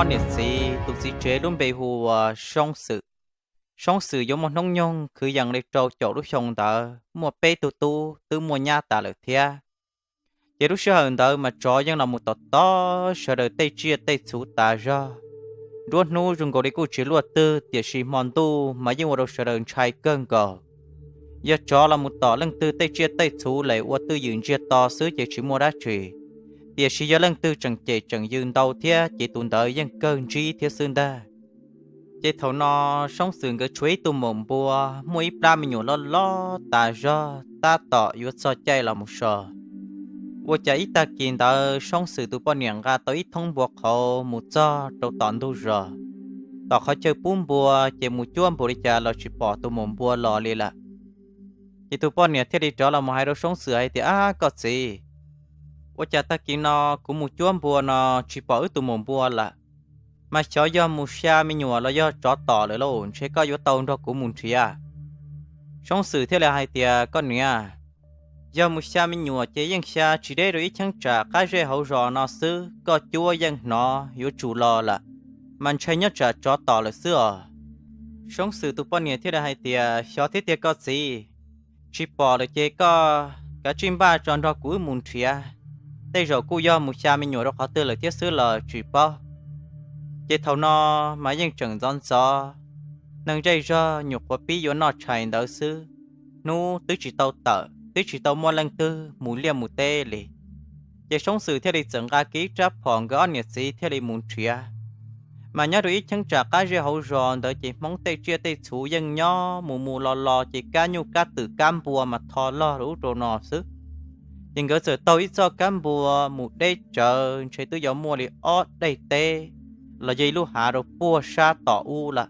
niam txiv, tus txiv tsev lub npe hu ua Soob Xwm. Soob Xwm yuav muaj hnub nyoog kwv yees li rau caum lub xyoo ntawd, muaj peb tug tub twb muaj nyab tas lawm thiab. Ces lub sij hawm ntawd mas tsov yeej los mus tom tom sawv daws tej tsiaj tej txhu tas zog. Nruab hnub zoo nkaus li kuj tsis luaj twg, tiam sis hmo ntuj mas yeej ua rau sawv daws ntshai kawg nkaus. Yog tsov los mus tom leej twg tej tsiaj tej txhu lawm ua twj ywm ntsiag to xwb ces tsis muaj dab tsi, tiam sis yog leej twg tseem cem tseem yws ntau thiab ces tus ntawd yeej kawg ntsib thiab xwb ntag. Ces thaum no Soob Xwm nkawd tshuav ib tug maum npua, muaj ib plab me nyuam loj loj tas zog tab tom yuav txog caij los mus so. Ua cas ib tag kis ntawd Soob Xwm tus poj niam nqa tau ib thoob npua qhauv mus txog rau tom ntug zos, tom qhov chaw pub npua, ces mus cuab npaum li cas los tsis pom tus maum npua los li lawm. Ces tus poj niam thiaj li rov los mus hais rau Soob Xwm hais tias, Ab koj txiv, ua cas tag kis no kuv mus cuab npua no tsis pom wb tus maum npua lawm, mas xyov yog mus xya me nyuam los yog tsov tom lawm lauj, ntshe koj yuav tau nrog kuv mus nrhiav. Soob Xwm thiaj li hais tias, Koj niam, yog mus xya me nyuam ces yeej xya tsis deb rau ib cheeb tsam qab zej hauv zos no xwb, koj cuab yeej hnov yuav tsum los lawm, mas ntshai nyob tsam tsov tom lawm xwb os. Soob Xwm tus poj niam thiaj li hais tias, Xyov thiab tiag koj txiv, tsis pom lawm ces koj kav tsij npaj tso nrog kuv wb mus nrhiav, tej zaum kuj yog mus xya me nyuam rau qhov twg lawm thiab xwb los tsis paub. Ces thaum no mas yeej tseem ntxov ntxov, neeg zej zog nyuam qhuav pib yuav noj tshais ntawd xwb, hnub twb tsis tau tawm twb tsis tau muaj leej twg mus liaj mus teb li. Ces Soob Xwm thiaj li txawm nqa kiag ib rab phom, nkawd ob niam txiv thiaj li mus nrhiav. Mas nyob rau ib cheeb tsam qab zej hauv zos ntawd ces Hmoob tej tsiaj tej txhu yeej nyob mus mus los los, ces kab nyuj kab twm kab npua mas tho log rau ub rau no xwb. Ces nkawd txawm taug ib txoj kab npua mus deb tsawv, ntshe twb yuav muaj li ob daim teb los yog ib lub hav rau puag sab tom ub lawm.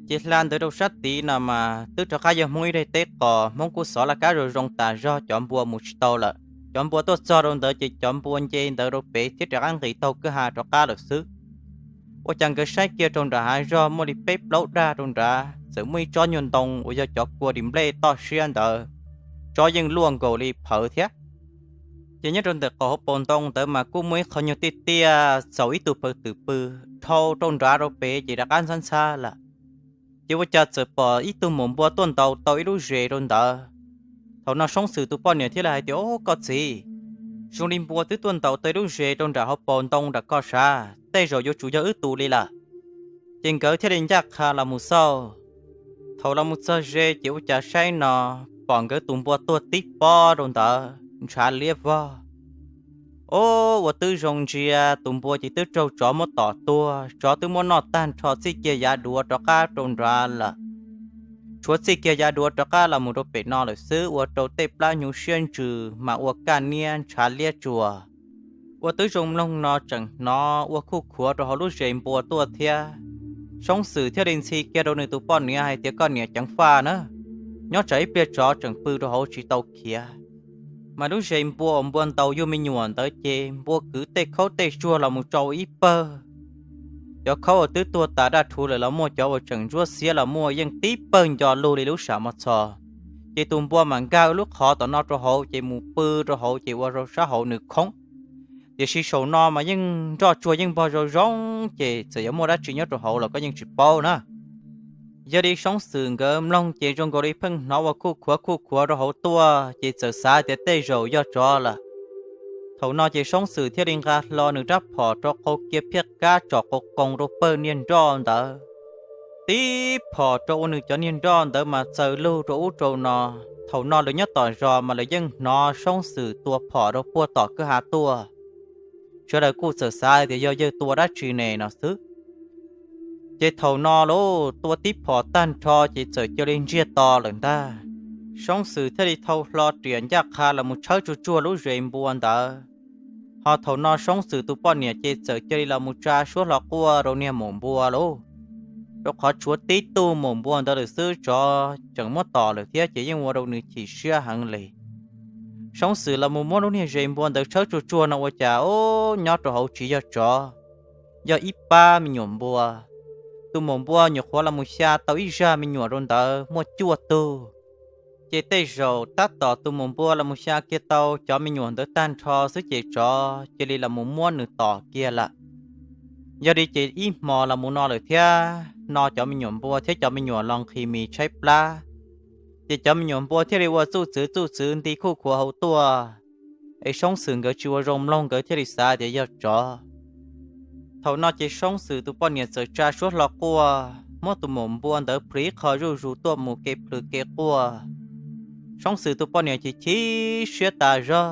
Ces hla ntawd rau sab tid no mas twb rov qab yog Hmoob ib daim teb qos, Hmoob kuj xov laj kab zoo zoo tas zog, cov npua mus tsis tau lawm. Cov npua tuaj txog rau ntawd ces cov npua nce ntawd rau pem thiab rov qab nqis taug kwj ha rov qab lawm xwb. Ua cas nkawd saib kiag rau nram hav zog muaj li peb plaub dag rau nrad, txawm muaj ib tsob nyuag ntoo uas yog cov kua ris nplej toj siab ntawd, tsob yeej luaj nkaus li phawv thiab. Ces nyob rau ntawm qaum hauv paus ntoo ntawd mas kuj muaj ib qho nyuag tiaj tiaj txaus ib tug phaw twm pw, dhau rau nrad rau pem ces rov qab ntxhab ntxhab lawm. Ces ua cas txawm pom ib tug maum npua tuaj ntaus tau ib lub zes rau ntawd. Thaum no Soob Xwm tus poj niam thiaj li hais tias, Au koj txiv, zoo li npua twb tuaj ntaus tau ib lub zes rau nram hauv paus ntoo nram koj sav, tej zaum yuav tsum yog wb tus li lawm. Ces nkawd thiaj li ncaj qha los mus xauj. Thaum los mus txog ze ces ua cas saib no pom nkawd tus npua tuag tib pob rau ntawd ntshav liab vog. Au, ua twb zoo ntsia, tus npua ces twb raug tsov muab tom tuag, tsov twb muab noj tag nrho, txij kiag yav duav rov qab rau nrad lawm. Tshuav txij kiag yav duav rov qab los mus rau pem no lawm xwb, ua rau tej plab hnyuv siab ntsws mas ua kaj niab ntshav liab tsuas. Ua twb zoo mloog no tseem hnov ua khuj khuav rau hauv lub zes npua tuaj thiab. Soob Xwm thiaj li ntxhi kiag rau nws tus poj niam hais tias, Koj niam, ceev faj na, nyob tsam ib pliag tsov tseem pw rau hauv tsis tau khiav. Mas lub zes npua uas npua ntaus yug me nyuam ntawd ces npua kwv tej khaub tej tsuag los mus tsau ib pawg. Cov khaub uas twb tuag tas daj rhuv lawm los muaj, cov uas tseem ntsuab xiab los muaj, yeej tib pawg nco lug li lub sam mos txhos. Ces tus npua mam nkag lub qhov tom no rau hauv ces mus pw rau hauv ces ua rau sab hauv nws khoob. Tiam sis saum no mas yeej nroj tsuag yeej npog zoo zoo, ces txawm yuav muaj dab tsi nyob rau hauv los koj yeej tsis paub na. Yog li Soob Xwm nkawd mloog ces zoo nkaus li pheej hnov ua khuj khuav khuj khuav rau hauv tuaj, ces txawm xav tias tej zaum yog tsov lawm. Thaum no ces Soob Xwm thiaj li nqa hlo nws rab phom rau qau kiag phiaj kab tsom qau qoos rau pawg niag nroj ntawd. Tib phom rau ua nws cov niag nroj ntawd mas txaws lug rau ub rau no. Thaum no lawv nyob tom zos mas lawv yeej hnov Soob Xwm tua phom rau puag tom kwj ha tuaj. Sawv daws kuj txawm xav tias yog yawg tua dab tsi ne no xwb. Ces thaum no lauj, tua tib phom tag nrho ces txawm cia li ntsiag to lawm ntag. Soob Xwm thiaj li thau hlo riam ncaj qha los mus tshawb tsuag tsuag lub zes npua ntawd. Ho thaum no Soob Xwm tus poj niam ces txawm cia li los mus tsa suab hlo quaj rau niag maum npua lauj. Rau qhov tshuav tib tug maum npua ntawd lawm xwb, tsov tseem muab tom lawm thiab ces yeej ua rau nws chim siab heev li. Soob Xwm los mus muab lub niag zes npua ntawd tshawb tsuag tsuag no ua cas, o, nyob rau hauv tsis yog tsov, yog ib pab me nyuam npua. Tus maum npua nyuam qhuav los mus xya tau ib zaj me nyuam rau ntawd muaj cuaj tug. Ces tej zaum tab tom tus maum npua los mus xya kiag tau cov me nyuam ntawd tag nrho xwb ces tsov cia li los mus muab nws tom kiag lawm. Yog li ces ib hmo los mus no lawm thiab no cov me nyuam npua thiab cov me nyuam los nqhis mis tshaib plab, ces cov me nyuam npua thiaj li ua txuj txwv txuj txwv nti khuj khuav hauv tuaj, es Soob Xwm nkawd tsis ua zoo mloog nkawd thiaj li xav tias yog tsov. Thaum no ces Soob Xwm tus poj niam txawm tsa suab hlo quaj muab tus maum npua ntawd plhws ib qho zuj zus tuaj mus ke plhws ke quaj. Soob Xwm tus poj niam chim chim siab tas zog,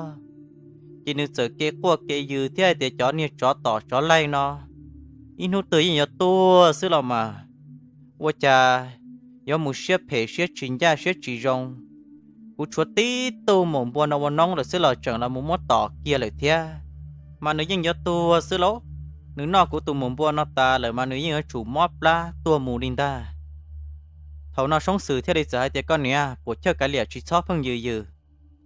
ces nws txawm ke quaj ke yws thiab hais tias cov niag tsov tom tsov laij no ib hnub twg yeej yuav tuag xwb los mas, ua cas yuav mus siab phem siab tsis ncaj siab tsis zoo. Kuv tshuav tib tug maum npua no ua noob lawm xwb los tseem los mus muab tom kiag lawm thiab, mas nws yeej yuav tuag xwb lauj. Nws noj kuv tus maum npua no tas lawm mas nws yeej yuav tsum mob plab tuag mus li ntag. Thaum no Soob Xwm thiaj li txawm hais tias koj niam, puas chawj kav liam tsis txhob pheej yws yws,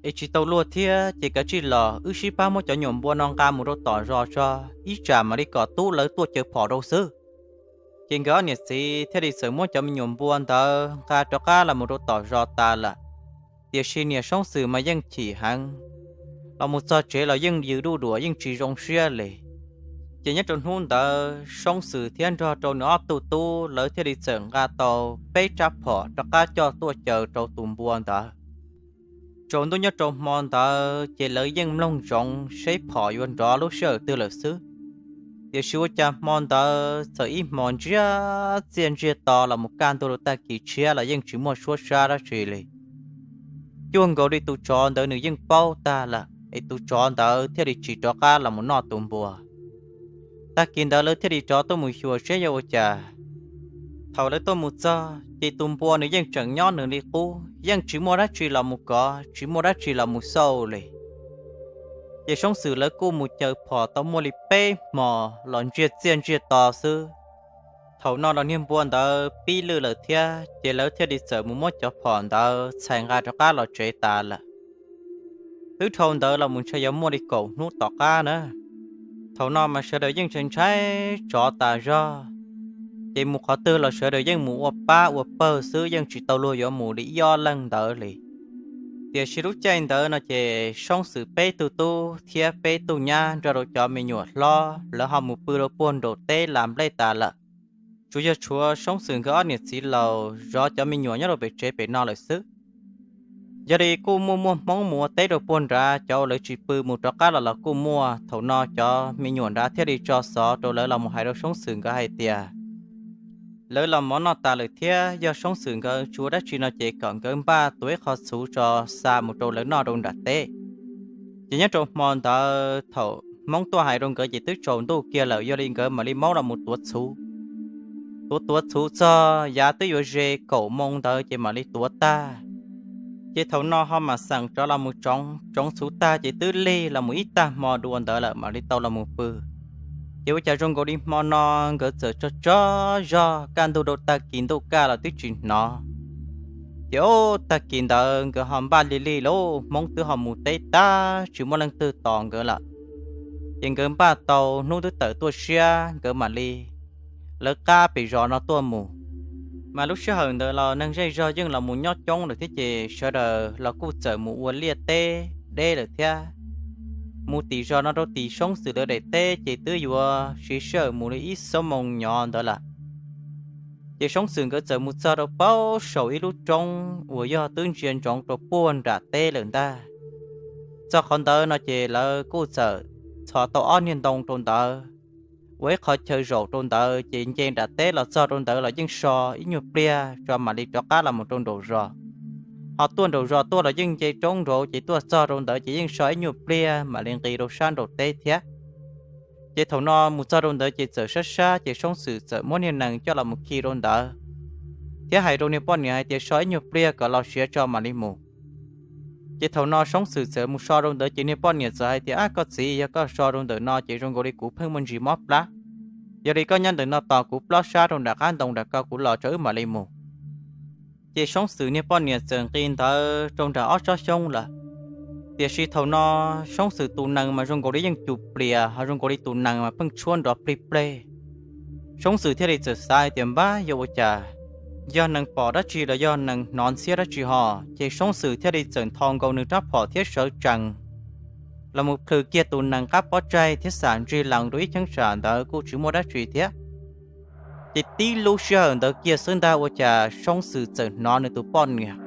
es tsis tau luag thiab ces kav tsij los wb sib pab muab cov nyuam npua no nqa mus rau tom zos tso, ib tsam mam li kom tub lawv tuaj caw phom rau xwb. Ces nkawd ob niam txiv thiaj li txawm muab cov me nyuam npua ntawd nqa rov qab los mus rau tom zos tas lawm. Tiam sis niam Soob Xwm mas yeej chim heev, los mus txog tsev los yeej yws duj duam yeej tsis zoo siab li. Ces nyob rau hnub ntawd Soob Xwm thiab nrog rau nws ob tug tub lawv thiaj li txawm nqa tau peb rab phom rov qab coj tuaj caw rau tus npua ntawd. Tsaus ntuj nyob rau hmo ntawd ces lawv yeej mloog ntsoov seb phom yuav nrov lub sij hawm twg lawm xwb. Tiam sis ua cas hmo ntawd txawm ib hmos ntsiag txiaj ntsiag to los mus kaj ntug rau tag kis tshiab los yeej tsis muaj suab sab dab tsi li. Cuag nkaus li tus tsov ntawd nws yeej paub tag lawm es tus tsov ntawd thiaj li tsis rov qab los mus noj tus npua. Tag kis ntawd lawv thiaj li rov tuaj mus xyuas seb yog ua cas. Thaum lawv tuaj mus txog ces tus npua nws yeej tseem nyob nws li qub, yeej tsis muaj dab tsi los mus kov, tsis muaj dab tsi los mus xauj li. Ces Soob Xwm lawv kuj mus caw phom tau muaj li peb hmos los ntsiag txiaj ntsiag to xwb. Thaum no los niag npua ntawd pib lwj lawm thiab ces lawv thiaj li txawm mus muab cov phom ntawd txhais nqa rov qab los tsev tas lawm. Twb dhau ntawd los mus ntshai yuav muaj li kaum hnub tom qab na. Thaum no mas sawv daws yeej ntshai ntshai tsov tas zog, ces mus qhov twg los sawv daws yeej mus ua pab ua pawg xwb, yeej tsis tau luag yuav mus li ib ob leeg ntawd li. Tiam sis lub caij ntawd no ces Soob Xwm peb tug tub thiab peb tug nyab nrog rau cov me nyuam hlob lawv ho mus pw rau puag nraum teb las nplej tas lawm. Tsuas yog tshuav Soob Xwm nkawd ob niam txiv laus zov cov me nyuam nyob rau pem tsev pem no lawm xwb. Yog li kuj muaj muaj Hmoob mus ua teb rau puag nrad, cov uas lawv tsis pw mus rov qab los los kuj muaj. Thaum no cov me nyuam nrad thiaj li tso xov rau lawv los mus hais rau Soob Xwm nkawd hais tias lawv los mov noj tas lawm thiab yog Soob Xwm nkawd tsis ua dab tsi no ces kom nkawd npaj tua ib qho txhuv tso xa mus rau lawv noj rau nram teb. Ces nyob rau hmo ntawd thaum Hmoob tuaj hais rau nkawd ces twb tsaus ntuj kiag lawm, yog li nkawd mam li maub los mus tuav txhuv. Tuav tuav txhuv txog yav twb yuav ze kaum moo ntawd ces mam li tuav tag. Ces thaum no ho mam xeem rov los mus tsoov, tsoov txhuv tag ces twb lig los mus ib tag hmo dua ntawd lawm mam li tau los mus pw. Ces ua cas zoo nkaus li hmo no nkawd txawm tso tso zog kaj ntug rau tag kis ntuj kaj los twb tsis hnov. Ces ob tag kis ntawd nkawd ho npaj lig lig lauj, Hmoob twb ho mus teb tag tsis muaj leej twg tos nkawd lawm. Ces nkawd npaj tau hnub twb tawm tuaj siab nkawd mam li lawv qab pem zos no tuaj mus. Mas lub sij hawm ntawd los neeg zej zog yeej los mus nyob coob lawm thiab ces sawv daws los kuj txawm mus ua liaj teb deb lawm thiab. Mus tim zos no rau tim Soob Xwm lawv daim teb ces twb yuav siv sij hawm mus li ib xuab moos nyob ntawd lawm. Ces Soob Xwm nkawd txawm mus txog rau paub saum ib lub roob uas yog twb ntsia ntsoov rau puag nram teb lawm ntag. Txog qhov ntawd no ces lawv kuj txawm txhos tau ob niag ntoo rau ntawd, ua ib qho chaw zaum rau ntawd ces nce nram teb los txog rau ntawd los yeej so ib nyuag pliag tso mam li rov qab los mus rau nraum zos. Ho tuaj nraum zos tuaj los yeej nce roob nraud ces tuaj txog rau ntawd ces yeej so ib nyuag pliag mam li nqis rau sab nraum teb thiab. Ces thaum no mus txog rau ntawd ces txawm sab sab ces Soob Xwm txawm muab niag nees coj los mus khi rau ntawd, thiab hais rau niag poj niam hais tias so ib nyuag pliag kom los siav tso mam li mus. Ces thaum no Soob Xwm txawm mus so rau ntawd ces niag poj niam txawm hais tias, Ab, koj txiv, yog koj so rau ntawm no ces zoo nkaus li kuv pheej muaj ntsis mob plab. Yog li koj nyob ntawm no tos kuv plob sab rau nram qab ntoo nram ko kuv los tso wb mam li mus. Ces Soob Xwm niag poj niam txawm nqis ntawd rau nram ob tsob xyoob lawm. Tiam sis thaum no Soob Xwm tus nees mas zoo nkaus li yeej cus plias ho zoo nkaus li tus nees mas pheej tshuab nrov plig pleg. Soob Xwm thiaj li txawm xav hais tias, Npab, yog ua cas, yog nees pom dab tsi los yog nees hnov ntxhiab dab tsi ho? Ces Soob Xwm thiaj li txawm nthos nkaus nws rab phom thiab sawv tsees los mus plhws kiag tus nees qab pob tsaig thiab xam ntsig lees rau ib cheeb tsam ntawd kuj tsis muaj dab tsi thiab. Ces tib lub sij hawm ntawd kiag xwb ntag ua cas Soob Xwm txawm hnov nws tus poj niam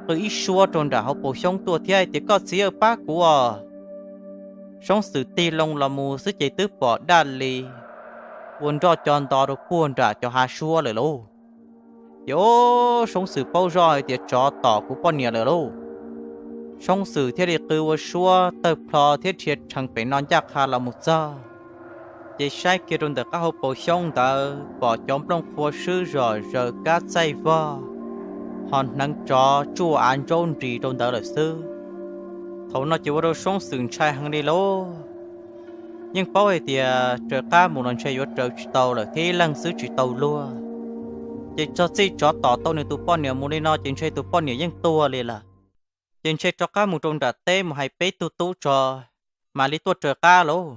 qw ib suab rau nram hauv paus xyoob tuaj thiab hais tias, Koj txiv aw, pab kuv os! Soob Xwm tig loo los mus xwb ces twb pom daj li ua nroj co nto rau puag nram cov hav suab lawm lauj. Ces o, Soob Xwm paub zoj hais tias, Tsov tom kuv poj niam lawm lauj! Soob Xwm thiaj li qw ua suab tawg plho thiab rhia rhees pem no ncaj qha los mus txog. Ces saib kiag rau ntawm qab hauv paus xyoob ntawd pom cov nplooj qhuav swb zom zaws kab txaij vog, ho hneev tsov tsuaj av ntsaub nris rau ntawd lawm xwb. Thaum no ces ua rau Soob Xwm ntshai heev li lauj. Yeej paub hais tias raws qab mus los ntshe yuav raws tsis tau lawm thiab ib leeg xwb tsis tau luag. Ces txog txij tsov tom tau nws tus poj niam mus li no ces ntshe tus poj niam yeej tuag li lawm. Ces ntshe rov qab mus rau nram teb mus hais peb tug tub tso, mam li tuaj raws qab lauj.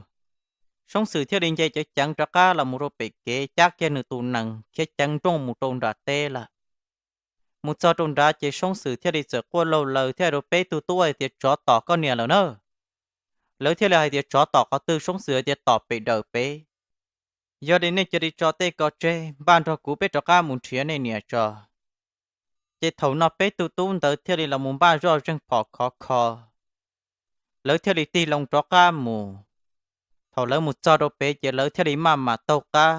Soob Xwm thiaj li nce ceev ceev rov qab los mus rau pem kev cab kiag nws tus nees khiav ceev nrooj mus rau nram teb lawm. Mus txog rau nrad ces Soob Xwm thiaj li txawm quaj laug laws thiab hais rau peb tug tub hais tias, Tsov tom koj niam lawm na! Lawv thiaj li hais tias, Tsov tom qhov twg? Soob Xwm hais tias, Tom pem dawm peb. Yog li nej cia li tso tej ko tseg, npaj nrog kuv peb rov qab mus nrhiav nej niam tso. Ces thaum no peb tug tub ntawd thiaj li los mus npaj zoj zeeg phom khov kho. Lawv thiaj li tig loo rov qab mus. Thaum lawv mus txog rau pem ces lawv thiaj li maj mam taug qab,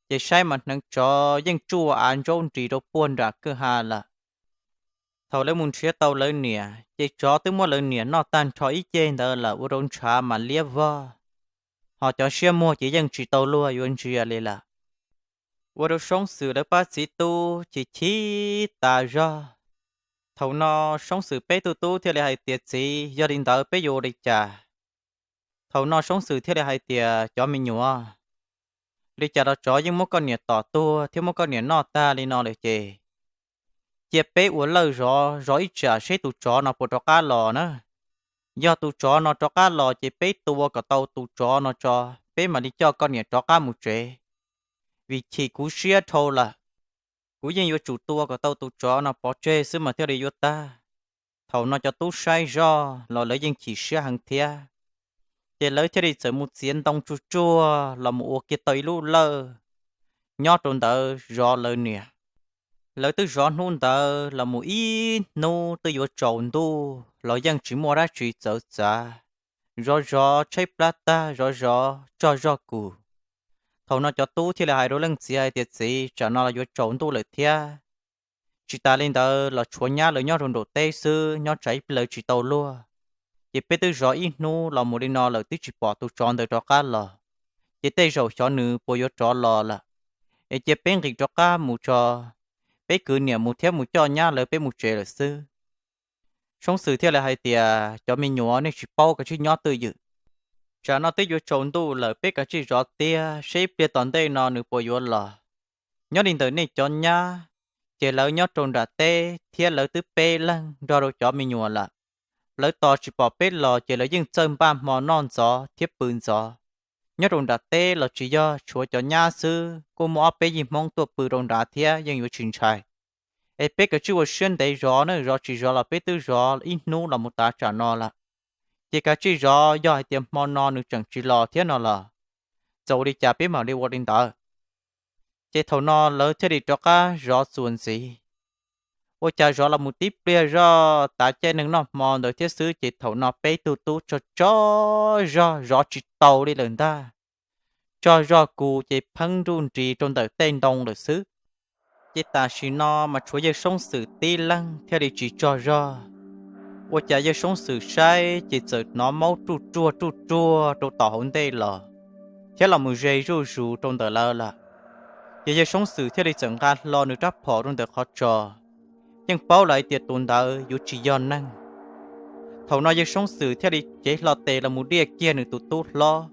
ces saib mas hneev tsov yeej tsuaj av ntsaub nris rau puag nram kwj ha lawm. Thaum lawv mus nrhiav tau lawv niam ces tsov twb muab lawv niam noj tag nrho ib ceg ntawd lawm ua rau ntshav mas liab vog, ho cov siab muag ces yeej tsis tau luag yuav ntsia li lawm. Ua rau Soob Xwm lawv pab txiv tub chim chim tas zog. Thaum no Soob Xwm peb tug tub thiaj li hais tias, Txiv, yog li ntawd peb yuav ua li cas? Thaum no Soob Xwm thiaj li hais tias, Cov me nyuam, li cas los tsov yeej muab koj niam tom tuag thiab muab koj niam noj tag li no lawm ces cia peb ua lawj zov zov ib tsam seb tus tsov no puas rov qab los na. Yog tus tsov no rov qab los ces peb tua kom tau tus tsov no tso, peb mam li coj koj niam rov qab mus tsev. Vim chim kuv siab dhau lawm, kuv yeej yuav tsum tua kom tau tus tsov no pov tseg xwb mas thiaj li yuav tag. Thaum no cov tub saib zoj los lawv yeej chim siab heev thiab, ces lawv thiaj li txawm mus txiav ntoo tsuag tsuag los mus ua kiag tau ib lub lawj nyob rau ntawd zov lawv niam. Lawv twb zov hnub ntawd los mus ib hnub twb yuav tsaus ntuj los yeej tsis muaj dab tsi txawv txav. Zov zov tshaib plab tag, zov zov tsaug zog kuv. Thaum no cov tub thiaj li hais rau leej txiv hais tias, Txiv, tsam no los yuav tsaus ntuj lawm thiab. Tsis tas li ntawd los tshuav nyab lawv nyob rau nraum teb xwb, nyob tsam ib pliag lawv tsis tau luag. Ces peb twb zov ib hnub los mus li no lawm twb tsis pom tus tsov ntawd rov qab los, ces tej zaum xyov nws puas yuav rov los lawm. Es cia peb nqis rov qab mus tso, peb kwv niam mus thiab mus coj nyab lawv peb mus tsev lawm xwb. Soob Xwm thiaj li hais tias, Cov me nyuam, nej tsis paub, kav tsij nyob twj ywm. Tsam no twb yuav tsaus ntuj lawm, peb kav tsij zov tiag seb ib pliag tom ntej no nws puas yuav los. Nyob li ntawm nej cov nyab, ces lawv nyob rau nram teb thiab lawv twb peb leeg nrog rau cov me nyuam lawm. Lawv tos tsis pom peb los ces lawv yeej txawj npaj hmo noj ntxov thiab pw ntxov. Nyob rau nram teb los tsis yog tshuav cov nyab xwb, kuj muaj ob peb yig Hmoob tuaj pw rau nrad thiab yeej yuav tsis ntshai. Es peb kav tsij ua siab ntev zov na, zov tsis zov los peb twb zov ib hnub los mus tav tsam no lawm. Ces kav tsij zov, yog hais tias hmo no nws tseem tsis los thiab no los, txawm ua li cas peb mam li ua li ntawd. Ces thaum no lawv thiaj li rov qab zov txuas ntxiv. Ua cas zov los mus tib pliag zoj tav caij neeg noj hmo ntawd thiab xwb ces thaum no peb tug tub tsaug tsaug zog zov tsis tau li lawm ntag. Tsaug zog kuv ces pheeb nruj nris rau ntawm tej ntoo lawm xwb. Ces tam sim no mas tshuav yawg Soob Xwm tib leeg thiaj li tsis tsaug zog. Ua cas yawg Soob Xwm saib ces txawm hnov maub ruj ruaj ruj ruaj rau tom hauv ntej los, thiab los mus ze zuj zus rau ntawm lawv lawm. Ces yawg Soob Xwm thiaj li txawm nqa hlo nws rab phom rau ntawm qhov tso, yeej paub lawm hais tias tus ntawd yuav tsis yog neeg. Thaum no yawg Soob Xwm thiaj li cev hlo tes los mus diaj kiag nws tus tub hlob.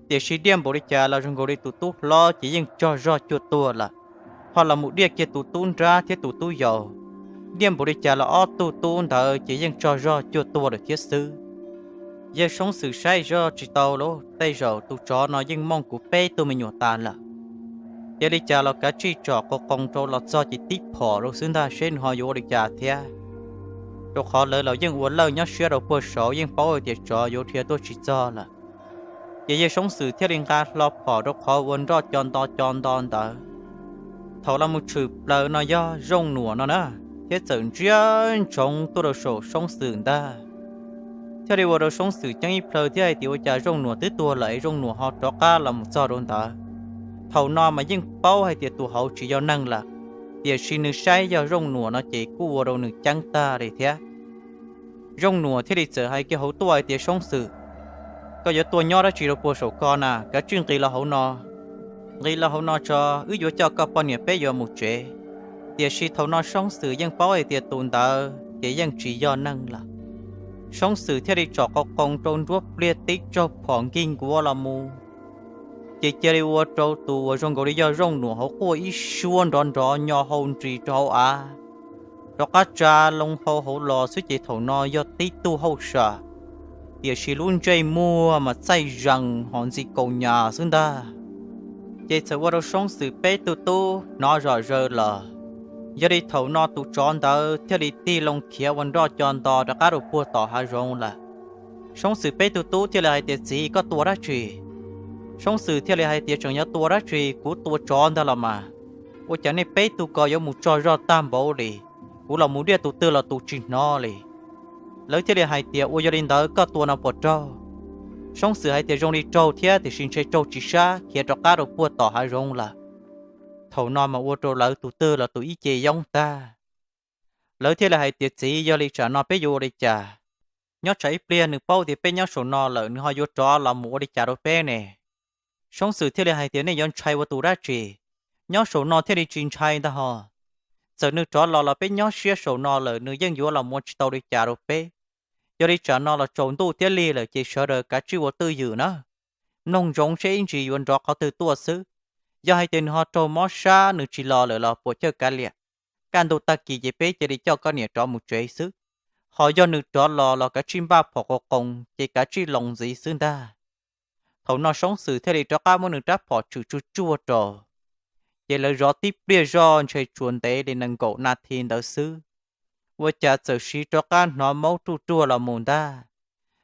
Tiam sis diaj npaum li cas los zoo nkaus li tus tub hlob ces yeej tsaug zog cuag tuag lawm, ho los mus diaj kiag tus tub nrab thiab tus tub yau, diaj npaum li cas los ob tug tub ntawd ces yeej tsaug zog cuag tuag lawm thiab xwb. Yawg Soob Xwm saib zoj tsis tau lauj, tej zaum tus tsov no yeej mooj kuv peb tug me nyuam tas lawm. Cia li cas los kav tsij tsom qau qoo rau los txog ces tib phom rau xwb ntag seb nws ho yuav ua li cas thiab. rau qhov lawv los yeej ua lawj nyob siab rau puag saud, yeej paub hais tias tsov yuav dhia tuaj tsis txog lawm. Ces yawg Soob Xwm thiaj li nqa hlo phom rau qhov ua nroj co nto co nto ntawd. Thaum los mus tshwm plaws no yog Zooj Nuam no na, thiab txawm ntsia ntsoov tuaj rau saum Soob Xwm ntag, thiaj li ua rau Soob Xwm ceeb ib plhaw thiab hais tias ua cas Zooj Nuam twb tuag lawm es Zooj Nuam ho rov qab los mus txog rau ntawd. Thaum no mas yeej paub hais tias tus hauv tsis yog neeg lawm, tiam sis nws saib yog Zooj Nuam no ces kuj ua rau nws ceeb tag li thiab. Zooj Nuam thiaj li txawm hais kiag hauv tuaj hais tias, Soob Xwm, koj yuav tuaj nyob dab tsi rau puag saum ko na? Kav tsij nqis los hauv no, nqis los hauv no tso, wb yuav coj koj poj niam peb yuav mus tsev. Tiam sis thaum no Soob Xwm yeej paub hais tias tus ntawd ces yeej tsis yog neeg lawm. Soob Xwm thiaj li tsom qau qoo rau nruab pliaj tib tsaug phom nkig nkuav los mus, ces cia li ua rau tus uas zoo nkaus li yog Zooj Nuam hauv quaj ib suab nrov nrov nyo hau nris rau hauv av, rov qab tsa loo hau hauv los xwb ces thaum no yog tib tug hauj sam, tiam sis lub ntsej muag mas txaij zees ho ntxi kaus nyas xwb ntag. Ces txawm ua rau Soob Xwm peb tug tub hnov zom zaws los. Yog li thaum no tus tsov ntawd thiaj li tig loo khiav ua nroj co nto rov qab rau puag tom hav zoov lawm. Soob Xwm peb tug tub thiaj li hais tias, Txiv, koj tua dab tsi? Soob Xwm thiaj li hais tias, Tseem yuav tua dab tsi, kuv tua tsov ntag los mas. Ua cas nej peb tug ko yuav mus tsaug zog tag npaum li? Kuv los mus diaj tus twg los tus tsis hnov li. Lawv thiaj li hais tias, Ua yog li ntawd koj tua no puas raug? Soob Xwm hais tias, Zoo li raug thiab tiam sis ntshe raug tsis sab, khiav rov qab rau puag tom hav zoov lawm. Thaum no mas ua rau lawv tus twg los tus ib ce yoob tag. Lawv thiaj li hais tias, Txiv, yog li tsam no peb yuav ua li cas? Nyob tsam ib pliag nws paub tias peb nyob saum no lawm nws ho yuav rov los mus ua li cas rau peb ne? Soob Xwm thiaj li hais tias, Nej yuav ntshai ua tus dab tsi? Nyob saum no thiaj li tsis ntshai ntag ho. Txawm nws rov los los peb nyob siab saum no lawm nws yeej yuav los mus ua tsis tau li cas rau peb. Yog li tsam no los tsaus ntuj thiab lig lawm ces sawv daws kav tsij ua twj ywm na, mloog ntsoov seb ib ntsis yuav nrov qhov twg tuaj xwb. Yog hais tias nws ho raug mob sab nws tsis los lawm los puas chawj kav liam. Kaj ntug tag kis ces peb cia li coj koj niam rov mus tsev xwb. Ho yog nws rov los los kav tsij npaj phom qau qoo ces kav tsij los ntxiv xwb ntag. Thaum no Soob Xwm thiaj li rov qab muab nws rab phom tshwm tsuag tsuag rau. Ces lawv zov tib pliag zoj ntshe tsuas ntev li nees nkaum nas this ntawd xwb, ua cas txawm siv rov qab hnov maub ruj ruag los mus ntag.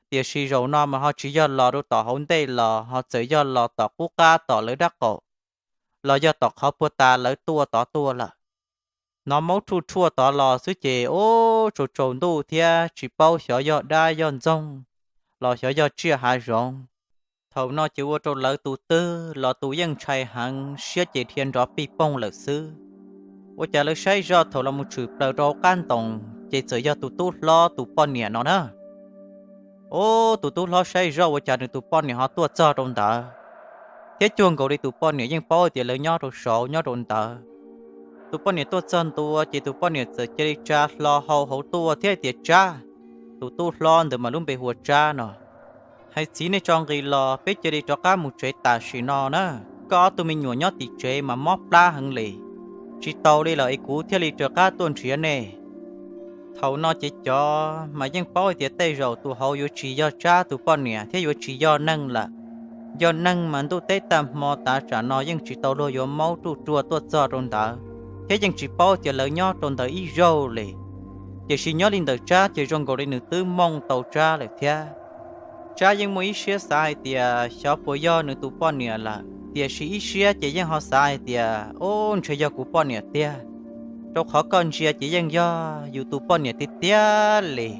Tiam sis zaum no mas ho tsis yog los rau tom hauv ntej los ho txawm yog los tom qub qab tom lawv dab qaum, los yog tom qhov puag ta lawv tuaj tod tuaj lawm. Hnov maub ruj ruag tod los xwb ces ub tsaus tsaus ntuj thiab tsis paub xyov yog dab yog ntxoog los xyov yog tsiaj hav zoov. Thaum no ces ua rau lawv tus twg los tus yeej ntshai heev siab ces dhia nrov pij poog lawm xwb. Ua cas lawv saib zoj thaum los mus tshwm plaws rau hauv qab ntoos ces txawm yog tus tub hlob tus poj niam no na. Ub, tus tub hlob saib zoj ua cas nws tus poj niam ho tuaj txog rau ntawd, thiab cuag nkaus li tus poj niam yeej paub tias lawv nyob rau saud nyob rau ntawd. Tus poj niam tuaj txog ntua ces tus poj niam txawm cia li tsa hlo hau hauv tuaj thiab tias, Tsab, tus tub hlob ntawd mas lub npe hu ua Tsab no, hais txiv nej tso nqis los peb cia li rov qab mus tsev tam sim no na. Koj ob tug me nyuam nyob tim tsev mas mob plab heev li, tsis tau li lawm es kuv thiaj li rov qab tuaj nrhiav nej. Thaum no ces cov mas yeej paub hais tias tej zaum tus hauv yuav tsis yog Tsab tus poj niam thiab yuav tsis yog neeg lawm. Yog neeg mas ntuj teb tag hmo tav tsam no yeej tsis tau luag yuav maub ruj ruag tuaj txog rau ntawd, thiab yeej tsis paub tias lawv nyob rau ntawd ib zaug li. Tiam sis nyob li ntawm Tsab ces zoo nkaus li nws twb mooj tau Tsab lawm thiab. Tsab yeej muaj ib siab xav hais tias xyov puas yog nws tus poj niam lawm, tiam sis ib siab ces yeej ho xav hais tias, Ub, ntshe yog kuv poj niam tiag, rau qhov koj ntsia ces yeej yog yus tus poj niam tiag tiag li.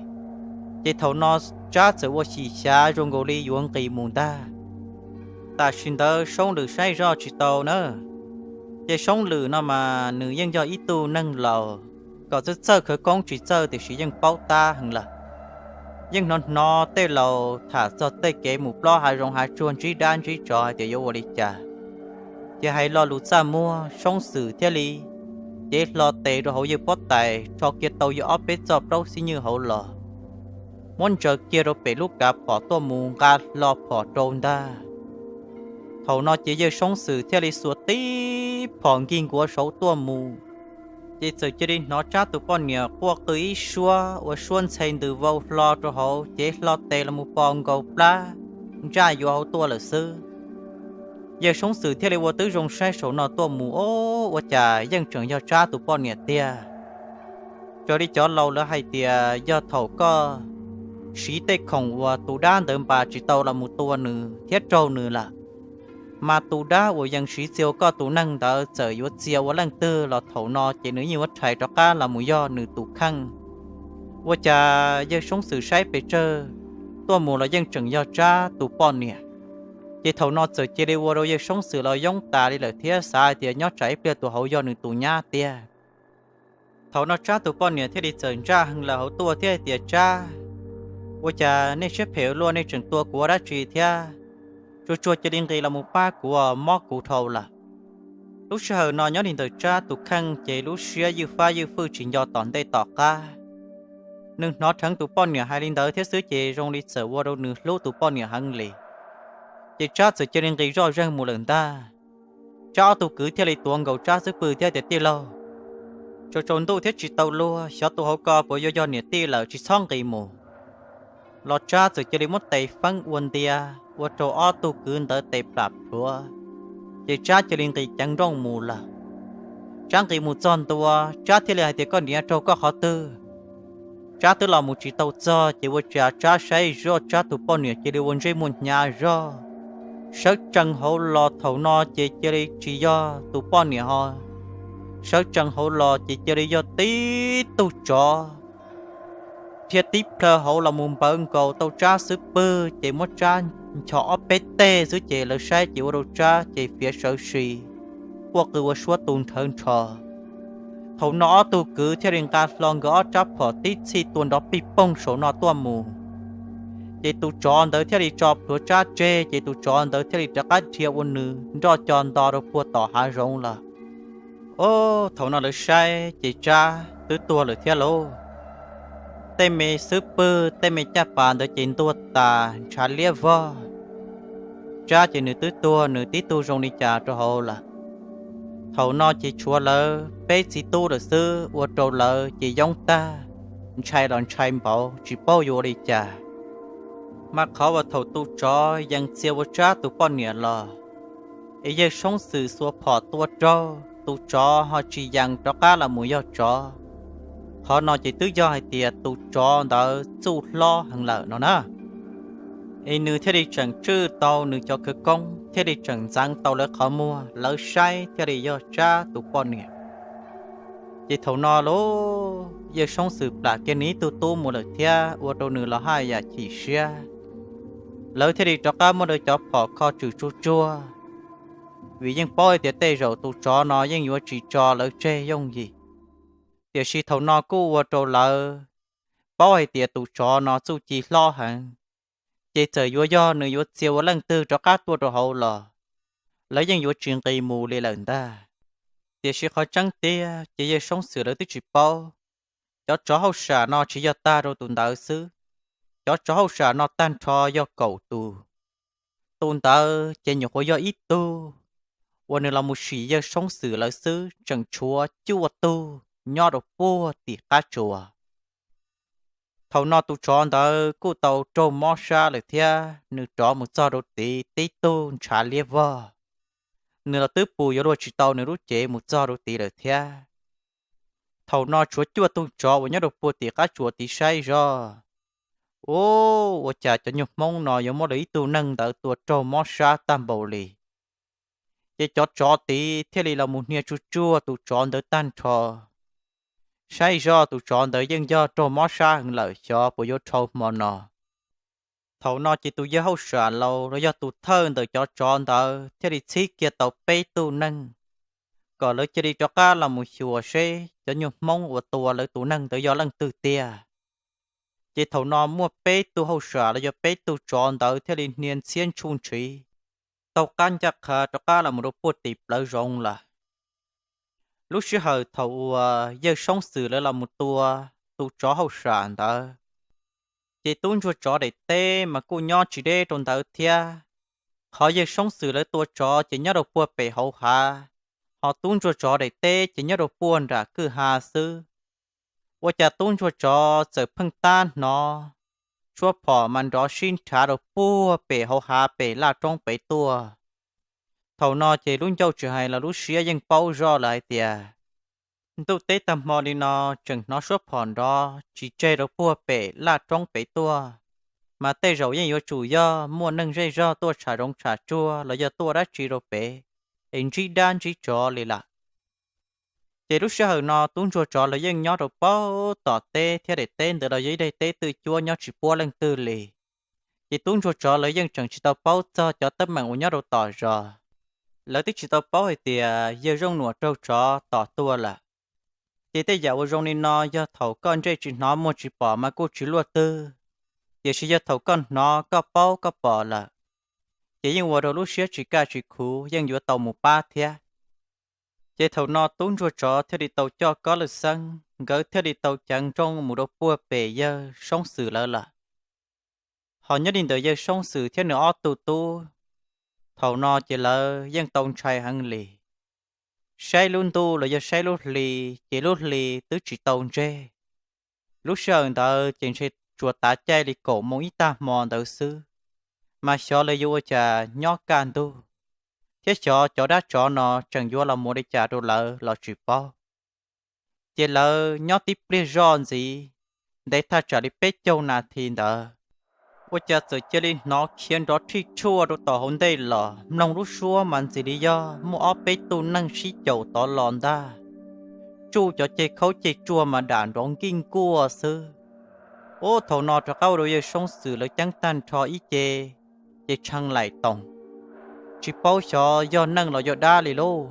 Ces thaum no Tsab txawm ua xyim xyav zoo nkaus li yuav nqis mus ntag. Tam sim ntawd Soob Lwm saib zoj tsis tau na, ces Soob Lwm no mas nws yeej yog ib tug neeg laus, kom txawj txawj khawv koob tsis txawj tiam sis yeej paub tab heev lawm. Yeej hnov hnov tej laus tham txog tej kev mus plob hav zoov hav tsuag ntsib dab ntsib tsov hais tias yuav ua li cas. Ces hais lo lus txaj muag Soob Xwm thiaj li cev hlo tes rau hauv yawg pob tais rho kiag tau yawg ob peb txoj plaub xib nywj hauv los, muab ntsaws kiag rau pem lub kav phom tuaj mus nqa hlo phom rau ntag. Thaum no ces yawg Soob Xwm thiaj li xuas tib phom nkig nkuav saud tuaj mus, ces txawm cia li hnov Tsab tus poj niam quaj qw ib suab ua suab ntxhe ntws vau hlo rau hauv, cev hlo tes los mus pos nkaus plab ntsaj yuav hauv tuaj lawm xwb. Yawg Soob Xwm thiaj li ua tib zoo saib saum no tuaj mus, Ob, ua cas yeej tseem yog Tsab tus poj niam tiag. Raws li cov laus lawv hais tias yog thaum koj siv tej khoom uas tus dab ntawd npas tsis tau los mus tua nws thiab raug nws lawm, mas tus dab uas yees siv txia ua koj tus neeg ntawd txawm yuav txia ua leej twg los thaum no ces nws yeej yuav rhais rov qab los mus yog nws tus kheej. Ua cas yawg Soob Xwm saib pes tsawg tuaj mus los yeej tseem yog Tsab tus poj niam. Ces thaum no txawm cia li ua rau yawg Soob Xwm los yoob tas li lawm thiab xav hais tias nyob tsam ib pliag tus hauv yog nws tus nyab tiag. Thaum no Tsab tus poj niam thiaj li txawm ntsaj heev lawm hauv tuaj thiab hais tias, Tsab, ua cas nej siab phem ua luaj, nej tseem tua kuv ua dab tsi thiab? Tsuag tsuag cia li nqis los mus pab kuv, mob kuv dhau lawm. Lub sij hawm no nyob li ntawm Tsab tus kheej ces lub siab ywj fab ywj fwj tsis nco tom ntej tom qab. Nws hnov dheev tus poj niam hais li ntawd thiab xwb ces zoo li txawm ua rau nws hlub tus poj niam heev li. Ces Tsab txawm cia li nqis zoj zeeg mus lawm ntag. Tsab ob tug kwv thiaj li tuav nkaus Tsab xub pwg thiab tias, Tij laug, tsaus tsaus ntuj thiab tsis tau luag, xyov tus hauv ko puas yuav yog niam tij lawm, tsis txhob nqis mus. Los Tsab txawm cia li muab tes feeb ua ntia, ua rau ob tug kwv ntawd tes plam plhuav, ces Tsab cia li nqis ceev nrooj mus lawm. Tsab nqis mus txog ntua, Tsab thiaj li hais tias, Koj niam, raug koj qhov twg? Tsab twb los mus tsis tau txog ces ua cas Tsab saib zoj Tsab tus poj niam cia li ua ntsej muag hnyav zog, sawv tsees hauv los thaum no ces cia li tsis yog tus poj niam ho, sawv tsees hauv los ces cia li yog tib tug tsov dhia tib plhaw hauv los mus npawv nkaus tau Tsab xub pwg ces muab Tsab nchos ob peb teg xwb ces lawv saib ces ua rau Tsab ces fiav sawv si, quaj qw ua suab tu nrhawv nrho. Thaum no ob tug kwv thiaj li nqa hlo nkawd ob rab phom tib txhij tua nrov pij poog saum no tuaj mus. Ces tus tsov ntawd thiaj li tso plhuav Tsab tseg ces tus tsov ntawd thiaj li rov qab dhia ua nws nroj co nto rau puag tom hav zoov lawm. Ob, thaum no lawv saib ces Tsab twb tuag lawm thiab lauj. Tej me xub pwg tej me caj pas ntawd ces ntuag tas ntshav liab vog. Tsab ces nws twb tuag nws tib tug zoo li cas rau hauv lawm. Thaum no ces tshuav lawv peb txiv tub lawm xwb ua rau lawv ces yoob tag, ntshai los ntshai npaum tsis paub yuav ua li cas. Mas qhov uas thaum tus tsov yees txia ua Tsab tus poj niam los, es yawg Soob Xwm xuas phom tua raug tus tsov ho tsis yees rov qab los mus yog tsov, qhov no ces twb yog hais tias tus tsov ntawd txuj hlob heev lawm no na. Es nws thiaj li tseem tswj tau nws cov khawv koob thiaj li tseem ntxeev tau lawv qhov muag lawv saib thiaj li yog Tsab tus poj niam. Ces thaum no lauj, yawg Soob Xwm plam kiag nws ib tug tub mus lawm thiab ua rau nws los haj yam chim siab. Lawv thiaj li rov qab muab lawv cov phom kho tswm tsuag tsuag, vim yeej paub hais tias tej zaum tus tsov no yeej yuav tsis tso lawv tseg yooj yim. Tiam sis thaum no kuj ua rau lawv paub hais tias tus tsov no txuj ci hlob heev, ces txawm yuav yog nws yuav txia ua leej twg rov qab tuaj rau hauv los lawv yeej yuav tsis nqis mus li lawm ntag. Tiam sis qhov tseeb tiag ces yawg Soob Xwm lawv twb tsis paub, cov tsov hauj sam no tsis yog tag rau tus ntawd xwb, cov tsov hauj sam no tag nrho yog kaum tus. Tus ntawd ces nyuam qhuav yog ib tug uas nws los mus sim yawg Soob Xwm lawv xwb tseem tshuav cuaj tug nyob rau puag tim qab tsuas. Thaum no tus tsov ntawd kuj tau raug mob sab lawm thiab nws rov mus txog rau tid tib tug ntshav liab vog. Nws los twb pus yuav luag tsis tau nws lub cev mus txog rau tid lawm thiab. Thaum no tshuav cuaj tug tsov uas nyob rau puag tim qab tsuas tid saib zog, ua cas cov nyuag Hmoob no yuav muab lawv ib tug neeg ntawd tua raug mob sab tag npaum li. Ces cov tsov tid thiaj li los mus hnia tsuj tsuag tus tsov ntawd tag nrho. Saib zog tus tsov ntawd yeej yog raug mob sab heev lawm xyov puas yuav dhau hmo no. Thaum no ces tus yawg hauj sam laus los yog tus thawj ntawm cov tsov ntawd thiaj li txhib kiag tau peb tug neeg, kom lawv cia li rov qab los mus xyuas seb cov nyuag Hmoob uas tua lawv tus neeg ntawd yog leej twg tiag. Ces thaum no muaj peb tug hauj sam los yog peb tug tsov ntawd thiaj li hnia ntxhiab ntshuj ntshiv taug qab ncaj qha rov qab los mus rau puag tim plawv zoov lawm. Lub sij hawm thaum uas yawg Soob Xwm lawv los mus tua tus tsov hauj sam ntawd, ces tub ntsuag tsov daim teb mas kuj nyob tsis deb rau ntawd thiab. Qhov yawg Soob Xwm lawv tua tsov ces nyob rau puag pem hauv hav, ho tub ntsuag tsov daim teb ces nyob rau puag nram kwj ha xwb. Ua cas tub ntsuag tsov txawm pheej tab hnov suab phom mas nrov sib nrhav rau puag pem hauv hav pem laj roob pem tuaj. Thaum no ces lub ncauj tsis hais los lub siab yeej paub zoj lawm hais tias Ntuj teb tag hmo li no tseem hnov suab phom nrov tsis tseg rau puag pem laj roob pem tuaj, mas tej zaum yeej yuav tsum yog muaj neeg zej zog tuaj tsham zoov tsham tsuag los yog tuaj dab tsi rau pem es ntsib dab ntsib tsov li lawm. Ces lub sij hawm no tub ntsuag tsov lawv yeej nyob rau paub tom teb thiab daim teb ntawd los yog ib daim teb twj cuab nyob tsis puab leej twg li. Ces tub ntsuag tsov lawv yeej tseem tsis tau paub txog cov teeb meem uas nyob rau tom zos. Lawv twb tsis tau paub hais tias yawg Zooj Nuam raug tsov tom tuag lawm. Ces tej yam uas zoo li no yog thaum koj ntsej tsis hnov muag tsis pom mas kuj tsis luaj twg, tiam sis yog thaum koj hnov koj paub koj pom lawm, ces yeej ua rau lub siab tsis kaj tsis khuv, yeej yuav tau mus pab thiab. Ces thaum no tub ntsuag tsov thiaj li tau coj Kob Lwj Xeeb, nkawd thiaj li tau ceev nrooj mus rau puag pem yawg Soob Xwm lawv lawm. Ho nyob li ntawm yawg Soob Xwm thiab nws ob tug tub, thaum no ces lawv yeej tau ntshai heev li. Saib lub ntuj los yog saib lub hli, ces lub hli twb tsis tau ntseg. Lub sij hawm ntawd ces ntshe tsuas tav caij li kaum moos ib tag hmo ntawd xwb, mas xyov lawv yuav ua cas nyob kaj ntug, thiab xyov cov dab tsov no tseem yuav los mus li cas rau lawv los tsis paub. Ces lawv nyob tib pliag zoj ntxiv, ntev thaj tsam li peb caug nas this ntawd, ua cas txawm cia li hnov khiav nrov rhij tshuaj rau tom hauv ntej los mloog lub suab mas ntxim li yog muaj ob peb tug neeg sib caum tod los ntag. Tsuj cov ceg khaub ceg tsuag mas dam nrov nkij nkuaj xwb. Ub, thaum no rov qab ua rau yawg Soob Xwm lawv ceeb tag nrho ib ce, ces tshee laim toos. Tsis paub xyov yog neeg los yog dab li lauj,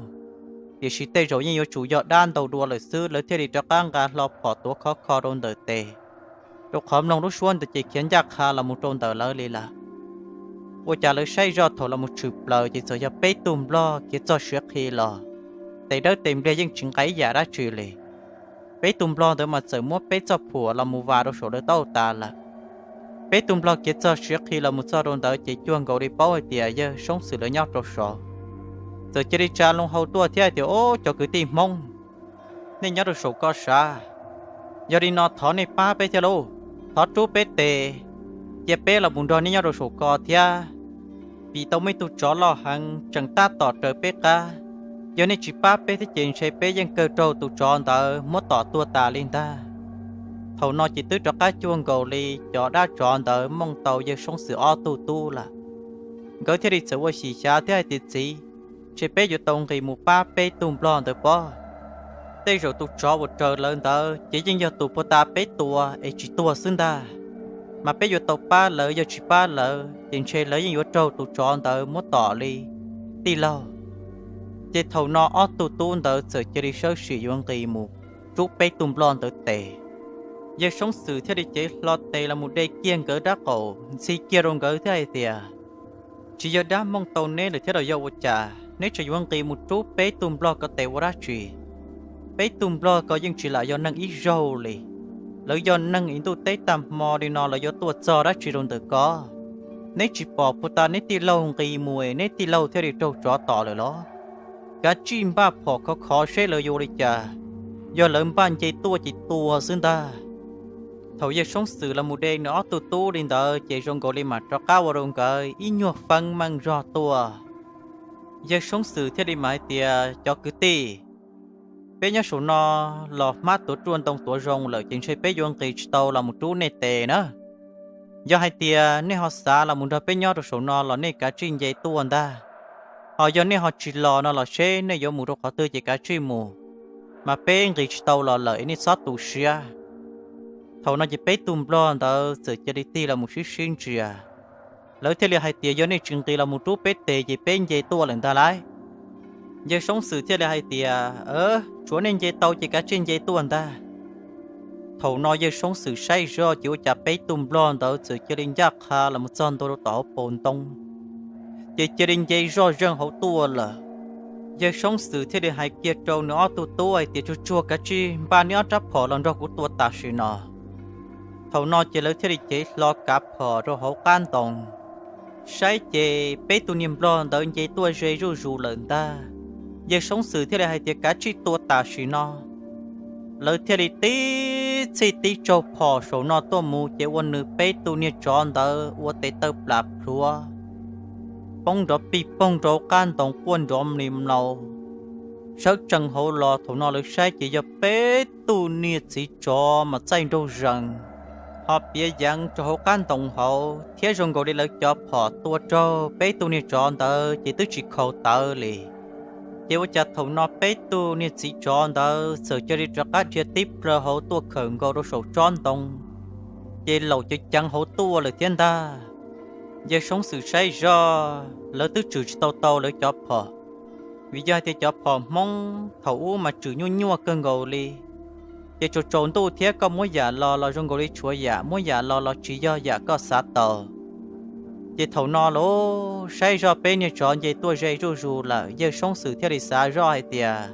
tiam sis tej zaum yeej yuav tsum yog dab ntau dua lawm xwb, lawv thiaj li rov qab nqa hlo phom tuav khov kho rau ntawm tes, rau qhov mloog lub suab ntawd ces khiav ncaj qha los mus rau ntawm lawv li lawm. Ua cas lawv saib zoj thaum los mus tshwm plaws ces txawm yog peb tug nplog khiav txog siav qhi los, tes dawb tes npliag yeej tsis nqa ib yam dab tsi li. Peb tug nplog ntawd mas txawm muab peb txoj phuam los mus vas rau saum lawv taub hau tas lawm. Peb tug nplog khiav txog siav qhi los mus txog rau ntawd ces cuag nkaus li paub hais tias yawg Soob Xwm lawv nyob rau saud. Txawm cia li tsa loo hau tuaj thiab hais tias, Ob, cov kwv tij Hmoob, nej nyob rau saum ko sav, yog li no thov nej pab peb thiab lauj, thov rub peb tes, cia peb los mus nrog nej nyob rau saum ko thiab, vim tau muaj ib tug tsov loj heev tseem tab tom raws peb qab. Yog nej tsis pab peb thiab ces ntshe peb yeej kawg raug tus tsov ntawd muab tom tuag tas li ntag. Thaum no ces twb rov qab cuag nkaus li cov dab tsov ntawd mooj tau yawg Soob Xwm ob tug tub lawm. Nkawd thiaj li txawm ua xyem xyav thiab hais tias, Txiv, ntshe peb yuav tau nqis mus pab peb tug nplog ntawd pob. Tej zaum tus tsov uas raws lawv ntawd ces yeej yog tus puag ta peb tua es tsis tuag xwb ntag. Mas peb yuav tau pab lawv, yog tsis pab lawv ces ntshe lawv yeej yuav raug tus tsov ntawd muab tom li tij laug. Ces thaum no ob tug tub ntawd txawm cia li sawb sim yuav nqis mus rub peb tug nplog ntawd tes. Yawg Soob Xwm thiaj li cev hlo tes los mus de kiag nkawd rab qaum ntxhi kiag rau nkawd thiab hais tias, Tsis yog dab mooj tau neb lawm thiab los yog ua cas neb tseem yuav nqis mus rub peb tug nplog ko tes ua dab tsi? Peb tug nplog ko yeej tsis lam yog neeg ib zaug li. Lawv yog neeg es ntuj teb tag hmo li no lawv yuav tuaj txog dab tsi rau ntawm ko? Neb tsis pom puag ta neb tij laug nqis mus es neb tij laug thiaj li raug tsov tom lawm los? Kav tsij npaj phom khov khov seb lawv yuav ua li cas, yog lawv npaj nce tuaj ces tua xwb ntag. Thaum yawg Soob Xwm los mus de nws ob tug tub li ntawd ces zoo nkaus li mam rov qab ua rau nkawd ib nyuag feeb meej zog tuaj. Yawg Soob Xwm thiaj li mam hais tias, Cov kwv tij, peb nyob saum no los hmab tuav ruaj ntoo tuav zoo lawm ces ntshe peb yuav nqis tsis tau los mus rub nej tes na. Yog hais tias nej ho xav los mus nrog peb nyob rau saum no los nej kav tsij nce tuaj ntag. Ho yog nej ho tsis los no los seb nej yuav mus rau qhov twg ces kav tsij mus, mas peb nqis tsis tau los lawm es nej txhob tu siab. Thaum no ces peb tug nplog ntawd txawm cia li tig los mus sib sib ntsia. Lawv thiaj li hais tias, Yog nej tsis nqis los mus rub peb tes ces peb nce tuaj lawm ntag lauj. Yawg Soob Xwm thiaj li hais tias, Tshuav nej nce tau ces kav tsij nce tuaj ntag. Thaum no yawg Soob Xwm saib zoj ces ua cas peb tug nplog ntawd txawm cia li ncaj qha los mus txog ntua rau tom hauv paus ntoo, ces cia li nce zoj zeeg hauv tuaj lawm. Yawg Soob Xwm thiaj li hais kiag rau nws ob tug tub hais tias, Tsuag tsuag kav tsij npaj neb ob rab phom los nrog kuv tua tam sim no. Thaum no ces lawv thiaj li cev hlo kav phom rau hauv qab ntoo. Saib ces peb tug niag nplog ntawd nce tuaj ze zuj zus lawm ntag. Yawg Soob Xwm thiaj li hais tias, Kav tsij tua tam sim no. Lawv thiaj li tib txhij tib tsaug phom saum no tuaj mus ces ua nws peb tug niag tsov ntawd ua tes taw plam plhuav, poob nrov pij poog rau qab ntoo quaj nrov mli mlaus. Sawv tsees hauv los thaum no lawv saib ces yog peb tug niag txiv tsov mas txaij nraug zees, ho piav yeev rau hauv qab ntoo hauv thiab zoo nkaus li lawv cov phom tua raug peb tug niag tsov ntawd ces twb tsis khaus tawv li. Ces ua cas thaum no peb tug niag txiv tsov ntawd txawm cia li rov qab dhia tib plhaw hauv tuaj khawm nkaus rau saum tsob ntoo, ces laum ceev ceev hauv tuaj lawm thiab ntag. Yawg Soob Xwm saib zoj lawv twb tswm tsis tau tau lawv cov phom, vim yog hais tias cov phom Hmoob thaum ub mas tswm nyuaj nyuaj kawg nkaus li, ces tsaus tsaus ntuj thiab koj muab yam los los zoo nkaus li tshuav yam, muab yam los los tsis yog yam koj xav tau. Ces thaum no los saib zoj peb niag tsov nce tuaj ze zuj zus lawm, yawg Soob Xwm thiaj li xav zoj hais tias,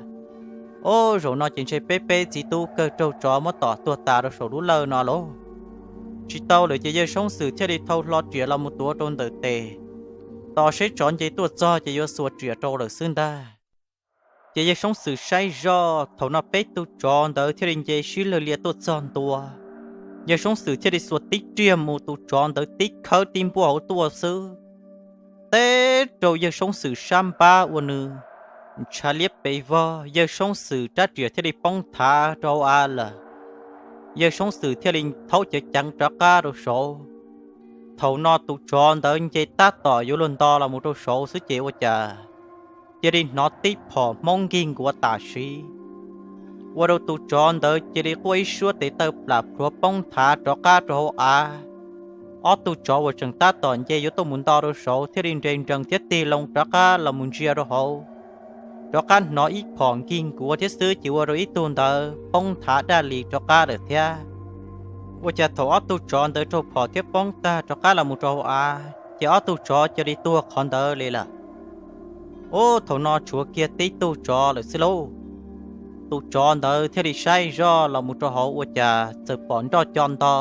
Ob, zaum no ces ntshe peb peb txiv tub kawg raug tsov muab tom tuag tas rau saum lub lawj no lauj. Tsis tau lawm ces yawg Soob Xwm thiaj li thau hlo riam los mus tuav rau ntawm tes, tos seb tsov nce tuaj txog ces yuav xuas riam rau lawm xwb ntag. Ces yawg Soob Xwm saib zoj thaum no peb tug tsov ntawd thiaj li nce sib lawg lias tuaj txog ntua. Yawg Soob Xwm thiaj li xuas tib riam mus, tus tsov ntawd tib khawb tib npuaj hauv tuaj xwb, teb rau yawg Soob Xwm sab npab ua nws ntshav liab pes vog, yawg Soob Xwm rab riam thiaj li poob thav rau hauv av lawm. Yawg Soob Xwm thiaj li thaub ceev ceev rov qab rau saud. Thaum no tus tsov ntawd nce tab tom yuav luag nto los mus rau saud xwb ces ua cas cia li hnov tib phom Hmoob nkig nkuav tam sim, ua rau tus tsov ntawd cia li quaj ib suab tes taw plam plhuav poob thav rov qab rau hauv av. Ob tug tsov uas tseem tab tom nce yuav tuaj mus nto rau saud thiaj li nres nrees thiab tig loo rov qab los mus ntsia rau hauv, rov qab hnov ib phom nkig nkuav thiab xwb ces ua rau ib tug ntawd poob thav daj li rov qab lawm thiab. Ua cas thaum ob tug tsov ntawd raug phom thiab poob tag rov qab los mus rau hauv av ces ob tug tsov cia li tuag qhov ntawd li lawm. Ub, thaum no tshuav kiag tib tug tsov lawm xwb lauj. Tus tsov ntawd thiaj li saib zoj los mus rau hauv ua cas txawm pom nroj co nto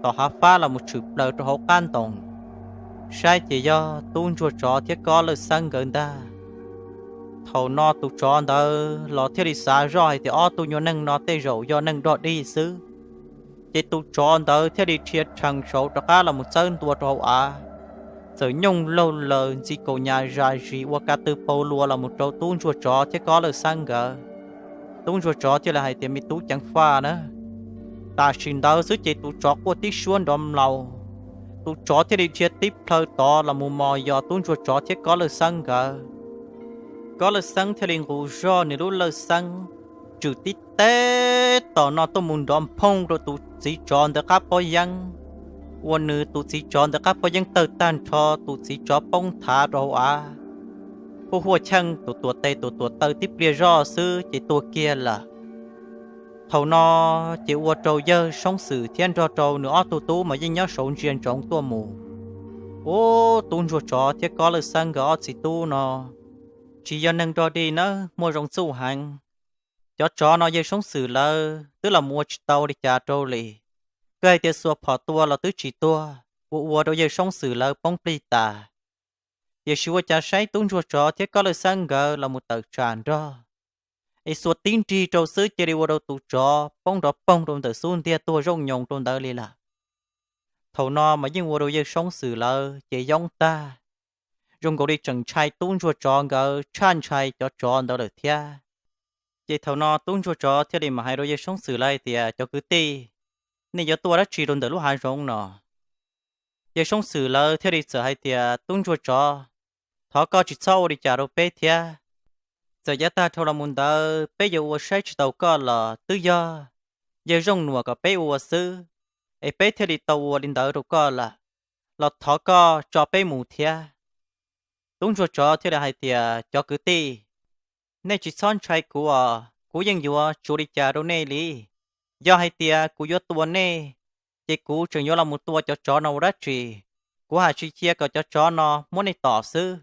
tom hav fab los mus tshwm plaws rau hauv qab ntoo, saib ces yog tub ntsuag tsov thiab kob lawj xeeb nkawd ntag. Thaum no tus tsov ntawd los thiaj li xav zoj hais tias ob tug nyuag neeg no tej zaum yog neeg dog dig xwb, ces tus tsov ntawd thiaj li rhia rhees saud rov qab los mus txawb ntua rau hauv av, txawm nyooj laug laws ntxi kaus nyas zas zis ua ka tw paug lua los mus rau tub ntsuag tsov thiab kob lawj xeeb nkawd. Tub ntsuag tsov thiaj li hais tias, Me tub ceev faj na. Tam sim ntawd xwb ces tus tsov quaj tib suab nrov mlaus, tus tsov thiaj li rhia tib plhaw tod los mus mos yos tub ntsuag tsov thiab kob lawj xeeb nkawd. Kob lawj xeeb thiaj li nqus zog nws lub lawj xeeb tswm tib teb tom no tuaj mus nrov nphooj rau tus txiv tsov ntawd qab pob yeeb, ua nws tus txiv tsov ntawd qab pob yeeb tawg tag nrho, tus txiv tsov poob thav rau hauv av, huaj huaj cheej, tus tuam tes tus tuam taw tib pliag zoj xwb ces tuag kiag lawm. Thaum no ces ua rau yawg Soob Xwm thiab nrog rau nws ob tug tub mas yeej nyob saud ntsia ntsoov tuaj mus. Ub, tub ntsuag tsov thiab kob lawj xeeb nkawd ob txiv tub no tsis yog neeg dog dig nawb, muaj zoo txuj heev. Cov tsov no yawg Soob Xwm lawv twb los mus ua tsis tau li cas rau li, kawg hais tias xuas phom tua los twb tsis tuag, ua ua rau yawg Soob Xwm lawv poob plig tas. Tiam sis ua cas saib tub ntsuag tsov thiab kob lawj xeeb nkawd los mus tawm tsam nrog, es xuas tib nrig rau xwb cia li ua rau tus tsov poob nrov poog rau ntawm xub ntiag tuag zooj nyoos rau ntawd li lawm. Thaum no mas yeej ua rau yawg Soob Xwm lawv ces yoob tag, zoo nkaus li tseem ntshai tub ntsuag tsov nkawd tshaj ntshai cov tsov ntawd lawm thiab. Ces thaum no tub ntsuag tsov thiaj li mam hais rau yawg Soob Xwm lawv hais tias, Cov kwv tij, nej yuav tuaj dab tsi rau ntawm lub hav zoov no? Yawg Soob Xwm lawv thiaj li txawm hais tias, Tub ntsuag tsov, thov koj tsis txhob ua li cas rau peb thiab. Txawm yav tag dhau los mus ntawd peb yuav ua saib tsis taus koj los twb yog yawg Zooj Nuam kom peb ua xwb, es peb thiaj li tau ua li ntawd rau koj lawm, los thov koj tso peb mus thiab. Tub ntsuag tsov thiaj li hais tias, Cov kwv tij, nej tsis txhob ntshai kuv os, kuv yeej yuav tsis ua li cas rau nej li. Yog hais tias kuv yuav tua nej, ces kuv tseem yuav los mus tua cov tsov no ua dab tsi? Kuv hais tsis cia kom cov tsov no muab nej tom xwb.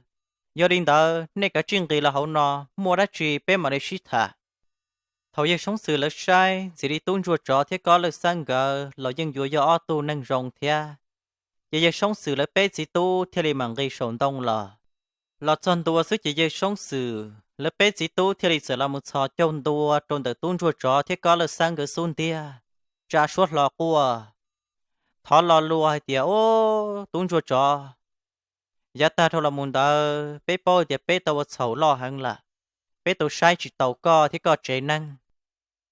Yog li ntawd nej kav tsij nqis los hauv no, muaj dab tsi peb mam li sib tham. Thaum yawg Soob Xwm lawv saib ntxim li tub ntsuag tsov thiab kob lawj xeeb nkawd los yeej yuav yog ob tug neeg zoo thiab, ces yawg Soob Xwm lawv peb txiv tub thiaj li mam nqis saum ntoo los. Los txog ntua xwb ces yawg Soob Xwm lawv peb txiv tub thiaj li txawm los mus txhos caug ntua rau ntawm tub ntsuag tsov thiab kob lawj xeeb nkawd xub ntiag, tsa suab hlo quaj, thov lo lus hais tias, Ub, tub ntsuag tsov, yav tag dhau los mus ntawd peb paub tias peb tau ua txhaum loj heev lawm. peb tau saib tsis taus koj thiab koj tsev neeg.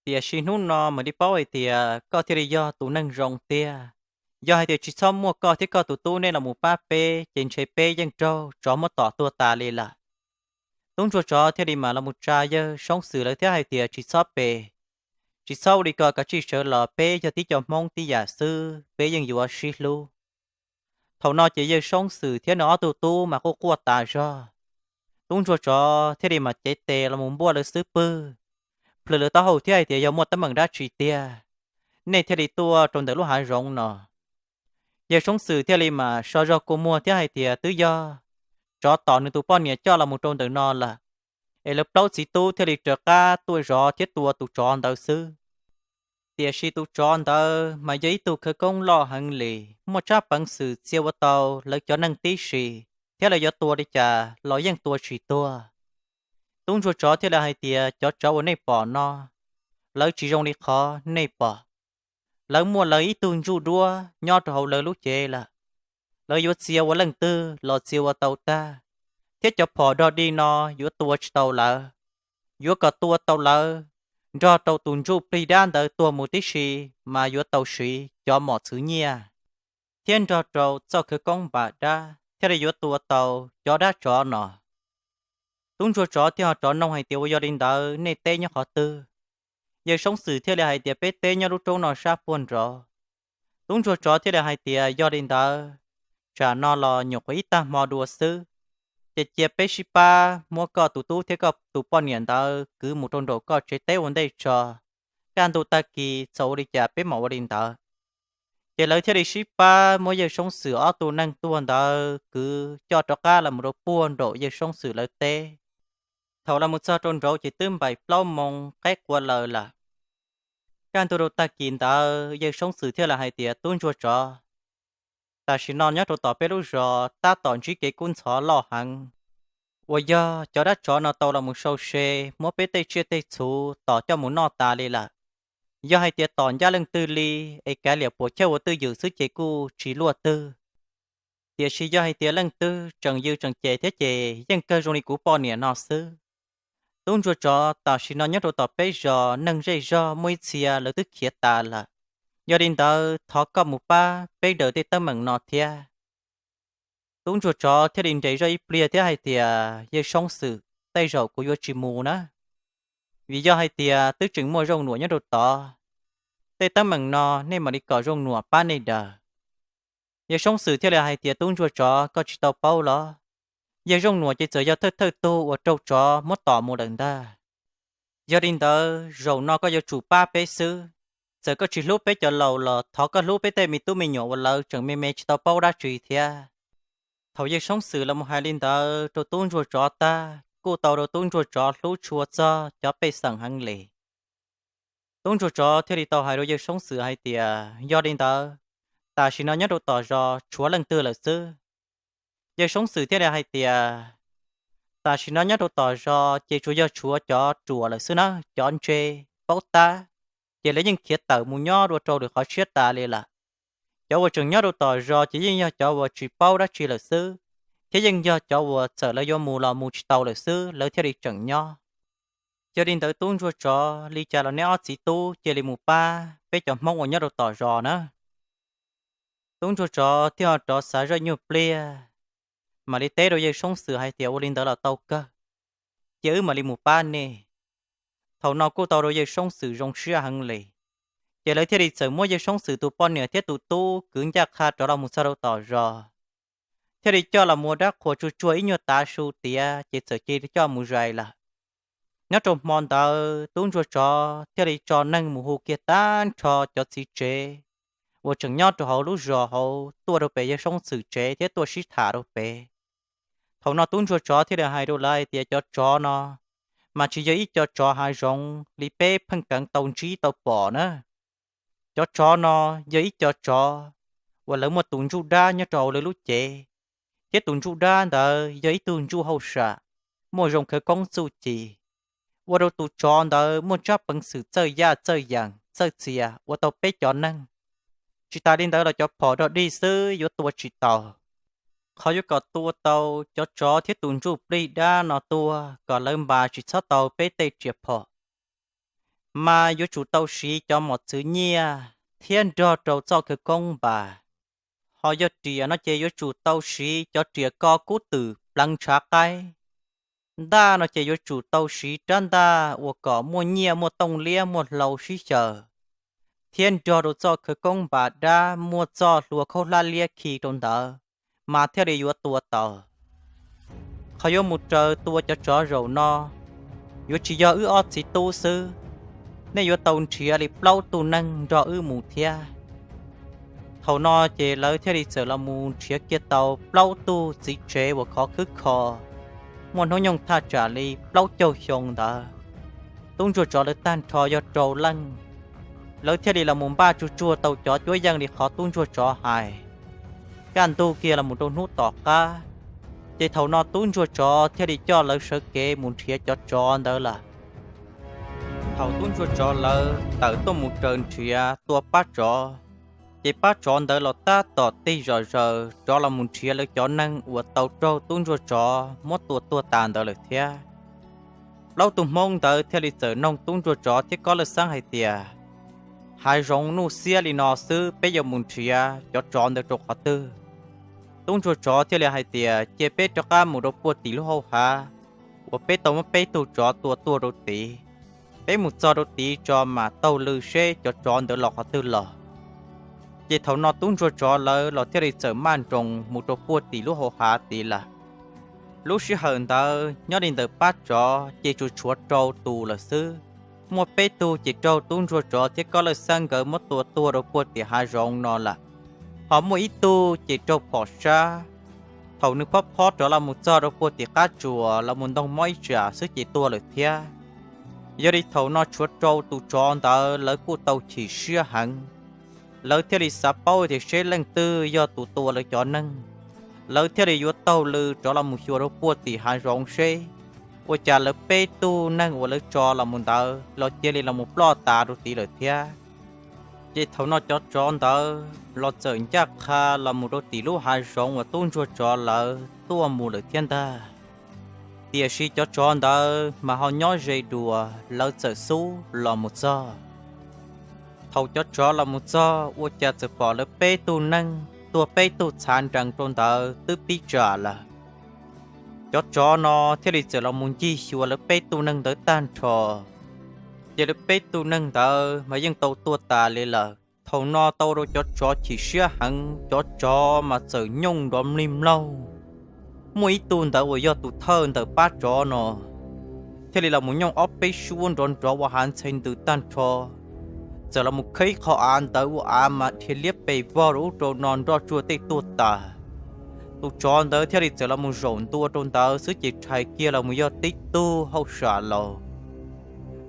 Tiam sis hnub no mam li paub hais tias koj thiaj li yog tus neeg zoo tiag. Yog hais tias tsis txhob muaj koj thiab koj tus tub nej los mus pab peb ces ntshe peb yeej raug tsov muab tom tuag tas li lawm. Tub ntsuag tsov thiaj li mam los mus tsa yawg Soob Xwm lawv thiab hais tias tsis txhob pe, tsis txhob ua li ko, kav tsij sawv los, peb yog tib co Hmoob tib yam xwb, peb yeej yuav sib hlub. Thaum no ces yawg Soob Xwm thiab nws ob tug tub mas quaj quaj tas zog. Tub ntsuag tsov thiaj li mam cev tes los mus npuaj lawv xub pwg, plhws lawv taub hau thiab hais tias yog muaj teeb meem dab tsi tiag, nej thiaj li tuaj rau ntawm lub hav zoov no. Yawg Soob Xwm thiaj li mam so zog kua muag thiab hais tias twb yog tsov tom nws tus poj niam coj los mus rau ntawm no lawm, es lawv plaub txiv tub thiaj li raws qab tuaj zov thiab tua tus tsov ntawd xwb. Tiam sis tus tsov ntawd mas yog ib tug khawv koob loj heev li, muaj tsab peev xwm txia ua tau lawv cov neeg tib si, thiab lawv yuav tua li cas los yeej tua tsis tuag. Tub ntsuag tsov thiaj li hais tias cov tsov uas nej pom no, lawv tsis zoo li qhov nej pom. Lawv muaj lawv ib tug ntsuj duab nyob rau hauv lawv lub cev lawm. Lawv yuav txia ua leej twg los txia ua tau tag, thiab cov phom dog dig no yuav tua tsis tau lawv. Yuav kom tua tau lawv, nrog rau tus ntsuj plig dab ntawd tuag mus tib si, mas yuav tau siv cov mom txwv nyiaj, thiab nrog rau txoj khawv koob npam dab thiaj li yuav tua tau cov dab tsov no. Tub ntsuag tsov thiaj ho rov noog hais tias ua yog li ntawd nej teb nyob qhov twg? Yawg Soob Xwm thiaj li hais tias peb teb nyob lub roob no sab puag nraud. Tub ntsuag tsov thiaj li hais tias yog li ntawd, tsam no los nyuam qhuav ib tag hmo dua xwb, ces cia peb sib pab muab koj tus tub thiab koj tus poj niam ntawd kwv mus rau nraum koj tsev teb ua ntej tso. Kaj ntug tag kis txawm ua li cas peb mam ua li ntawd. Ces lawv thiaj li sib pab muab yawg Soob Xwm ob tug neeg tuag ntawd kwv coj rov qab los mus rau puag nraum yawg Soob Xwm lawv teb. Thaum los mus txog rau nraud ces twb npaim plaub moo qaib qua lawm lawm. Kaj ntug rau tag kis ntawd yawg Soob Xwm thiaj li hais tias tub ntsuag tsov, tam sim no nyob rau tom peb lub zos tab tom ntsib kev kub ntxhov loj heev, uas yog cov dab tsov no tau los mus sau se, muab peb tej tsiaj tej txhu tom coj mus noj tas li lawm. Yog hais tias tom ncaj leej twg li, es kav liam puas chawj ua twj ywm xwb ces kuj tsis luaj twg. Tiam sis yog hais tias leej twg tseem yws tseem cem thiab ces yeej kawg zoo li kuv poj niam no xwb. Tub ntsuag tsov, tam sim no nyob rau tom peb zos neeg zej zog muaj ib txhia lawv twb khiav tas lawm. Yog li ntawd thov koj mus pab peb daws tej teeb meem no thiab. Tub ntsuag tsov thiaj li nres zoj ib pliag thiab hais tias yawg Soob Xwm, tej zaum kuv yuav tsis mus na, vim yog hais tias twb tseem muaj Zooj Nuam nyob rau tod. Tej teeb meem no nej mam li kom Zooj Nuam pab nej daws. Yawg Soob Xwm thiaj li hais tias tub ntsuag tsov, koj tsis tau paub los? Yawg Zooj Nuam ces txawm yog thawj thawj tug uas raug tsov muab tom mus lawm ntag. Yog li ntawd zaum no koj yuav tsum pab peb xwb. Txawm koj tsis hlub peb cov laus los thov koj hlub peb tej me tub me nyuam uas lawv tseem me me tsis tau paub dab tsi thiab. Thaum yawg Soob Xwm los mus hais li ntawd rau tub ntsuag tsov tag kuj tau rau tub ntsuag tsov hlub tshua txog cov pej xeem heev li. Tub ntsuag tsov thiaj li tau hais rau yawg Soob Xwm hais tias yog li ntawd, tam sim no nyob rau tom zos tshuav leej twg lawm xwb? Yawg Soob Xwm thiaj li hais tias tam sim no nyob rau tom zos ces tsuas yog tshuav cov ruam lawm xwb na, cov ntse paub tab, ces lawv yeej khiav tawm mus nyob dua rau lwm qhov tshiab tas li lawm. Cov uas tseem nyob rau tom zos ces yeej yog cov uas tsis paub dab tsi lawm xwb, thiab yeej yog cov uas txawm lawv yuav mus los mus tsis tau lawm xwb lawv thiaj li tseem nyob. Yog li ntawd tub ntsuag tsov, li cas los neb ob txiv tub cia li mus pab peb cov Hmoob uas nyob rau tom zos na. Tub ntsuag tsov thiaj ho rov xav zoj nyuag pliag, mam li teb rau yawg Soob Xwm hais tias ua li ntawd los tau kawg, cia wb mam li mus pab nej. Thaum no kuj tau rau yawg Soob Xwm zoo siab heev li, ces lawv thiaj li txawm muab yawg Soob Xwm tus poj niam thiab tus tub kwv ncaj qha rov los mus txog rau tom zos, thiaj li coj los mus ua dab qhuas tsuag tsuag ib nyuag tav su tiav ces txawm cia li coj mus zais lawm. Nyob rau hmo ntawd tub ntsuag tsov thiaj li tso neeg mus hu kiag tag nrho cov txiv tsev uas tseem nyob rau hauv lub zos hauv tuaj rau pem yawg Soob Xwm tsev thiab tuaj sib tham rau pem. Thaum no tub ntsuag tsov thiaj li hais rau lawv hais tias cov tsov no mas tsis yog ib co tsov hav zoov li peb pheej keev tau ntsib tau pom na. Cov tsov no yog ib co tsov uas lawv muaj tus ntsuj dab nyob rau hauv lawv lub cev, thiab tus ntsuj dab ntawd yog ib tug ntsuj hauj sam muaj zoo khawv koob txuj ci, ua rau tus tsov ntawd muaj tsab peev xwm txawj yaj txawj yeem txawj txias ua tau peb cov neeg. Tsis tas li ntawd los cov phom dog dig xwb yuav tua tsis tau. Qhov yuav kom tua tau cov tsov thiab tus ntsuj plig dab no tuag kom lawv npas tsis txhob tau peb tej riam phom, mas yuav tsum tau siv cov mos txwv nyiaj thiab nrog rau txoj khawv koob npas. Ho yog riam no ces yuav tsum tau siv cov riam ko kub twm pleev ntshav qaib. Ntaj no ces yuav tsum tau siv rab ntaj uas kom muaj nyiaj muaj tooj liab muaj hlau sib xyaw, thiab nrog rau txoj khawv koob npas dab muaj txoj hlua khaub hlab liab khi rau ntawd, mas thiaj li yuav tua tau. Qhov yuav mus raws tua cov tsov zaum no, yuav tsis yog wb ob txiv tub xwb, nej yuav tau nrhiav li plaub tug neeg nrog wb mus thiab. Thaum no ces lawv thiaj li txawm los mus nrhiav kiag tau plaub tug txiv tsev uas khov khwb kho, muaj hnub nyoog thaj tsam li plaub caug xyoo ntawd. Tub ntsuag tsov lawv tag nrho yog rau leej. Lawv thiaj li los mus npaj tsuag tsuag tau cov cuab yeej li qhov tub ntsuag tsov hais, kaj ntug kiag los mus rau hnub tom qab. Ces thaum no tub ntsuag tsov thiaj li coj lawv sawv kev mus nrhiav cov tsov ntawd lawm. Thaum tub ntsuag tsov lawv tawm tuaj mus raws nrhiav tua pab tsov, ces pab tsov ntawd los tab tom tig zom zaws rov los mus nrhiav lawv cov neeg uas tau raug tub ntsuag tsov muab tua tuag tas ntawd lawm thiab. Plaub tug hmoob ntawd thiaj li txawm noog tub ntsuag tsov thiab kob lawj xeeb hais tias, hav zoov nuj xiab li no xwb peb yuav mus nrhiav cov tsov ntawd rau qhov twg? Tub ntsuag tsov thiaj li hais tias, cia peb rov qab mus rau puag tim lub hauv hav uas peb tau muab peb tug tsov tua tuag rau tid. Peb mus txog rau tid tso mam taug lw seb cov tsov ntawd los qhov twg los. Ces thaum no tub ntsuag tsov lawv los thiaj li txawm maj nroos mus rau puag tim lub hauv hav tid lawm. Lub sij hawm ntawd nyob li ntawm pab tsov ces tsuas tshuav rau tus lawm xwb. Muaj peb tug ces raug tub ntsuag tsov thiab kob lawj xeeb nkawd muab tua tuag rau puag tim hav zoov no lawm. Ho muaj ib tug ces raug phom sab. Thaum nws phob phob rov los mus txog rau puag tim qab tsuas los mus ntoo mob ib tsam xwb ces tuag lawm thiab. Yog li thaum no tshuav rau tus tsov ntawd lawv kuj tau chim siab heev. Lawv thiaj li xav paub tias seb leej twg yog tus tua lawv cov neeg. Lawv thiaj li yuav taug lw rov los mus xyuas rau puag tim hav zoov seb ua cas lawv peb tug neeg uas lawv tso los mus ntawd los cia li los mus ploj tas rau tid lawm thiab. Ces thaum no cov tsov ntawd los txawm ncaj qha los mus rau tim lub hav zoov uas tub ntsuag tsov lawv tuaj mus lawm thiab ntag. Tiam sis cov tsov ntawd mas ho nyob ze dua, lawv txawm xub los mus txog. Thaum cov tsov los mus txog ua cas txawm pom lawv peb tug neeg tuag peb tug txhav nrees rau ntawd twb pib tsam lawm. Cov tsov no thiaj li txawm los mus ncig xyuas lawv peb tug neeg ntawd tag nrho, ces lawv peb tug neeg ntawd mas yeej tau tuag tas li lawm. Thaum no tau rau cov tsov chim siab heev, cov tsov mas txawm nyooj nrov mlig mloog. Muaj ib tug ntawd uas yog tus thawj ntawm pab tsov no thiaj li los mus nyooj ob peb suab nrov nrov ua hav ntxhe ntws tag nrho, txawm los mus kheb qhov av ntawd ua av mas dhia liab pes vog rau ub rau no nroj tsuag tej tuag tas. Tus tsov ntawd thiaj li txawm los mus zaum ntua rau ntawd xwb ces rhais kiag los mus yog tib tug hauj sam laus.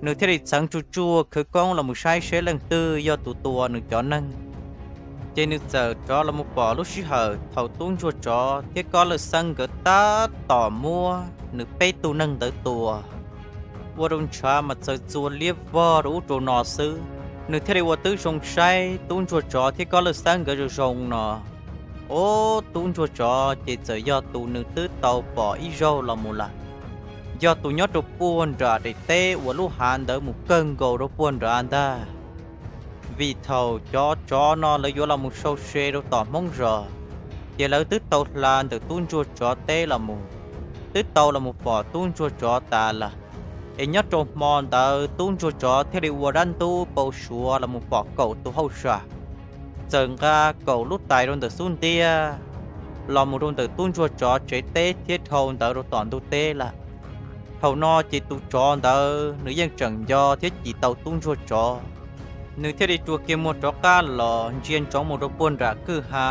Nws thiaj li txheev tsuj tsuaj khawv koob los mus saib seb leej twg yog tus tua nws cov neeg. Ces nws txawm rov los mus pom lub sij hawm thaum tub ntsuag tsov thiab kob lawj xeeb nkawd tab tom muab nws peb tug neeg ntawd tua, ua rau ntshav mas txawm txua liab vog rau ub rau no xwb. Nws thiaj li ua tib zoo saib tub ntsuag tsov thiab kob lawj xeeb nkawd zoo zoo no. Ob, tub ntsuag tsov ces txawm yog tus nws twb tau pom ib zaug los mus lawm, yog tus nyob rau puag nram daim teb uas lub hav ntawd mus kawg nkaus rau puag nrad ntag. Vim thaum cov tsov no lawv yuav los mus sau se rau tom hmoob zos, ces lawv twb tau hla ntawm tub ntsuag tsov teb los mus, twb tau los mus pom tub ntsuag tsov tas lawm. Es nyob rau hmo ntawd tub ntsuag tsov thiaj li ua dab ntub pau suav los mus pom kaum tus hauj sam, txawm nqa kaum lub tais rau ntawm xub ntiag los mus rau ntawm tub ntsuag tsov tsev teb thiab dhau ntawd rau tom ntug teb lawm. Thaum no ces tus tsov ntawd nws yeej tseem nco thiab cim tau tub ntsuag tsov. Nws thiaj li rua kiag muag rov qab los ntsia ntsoov mus rau puag nram kwj ha,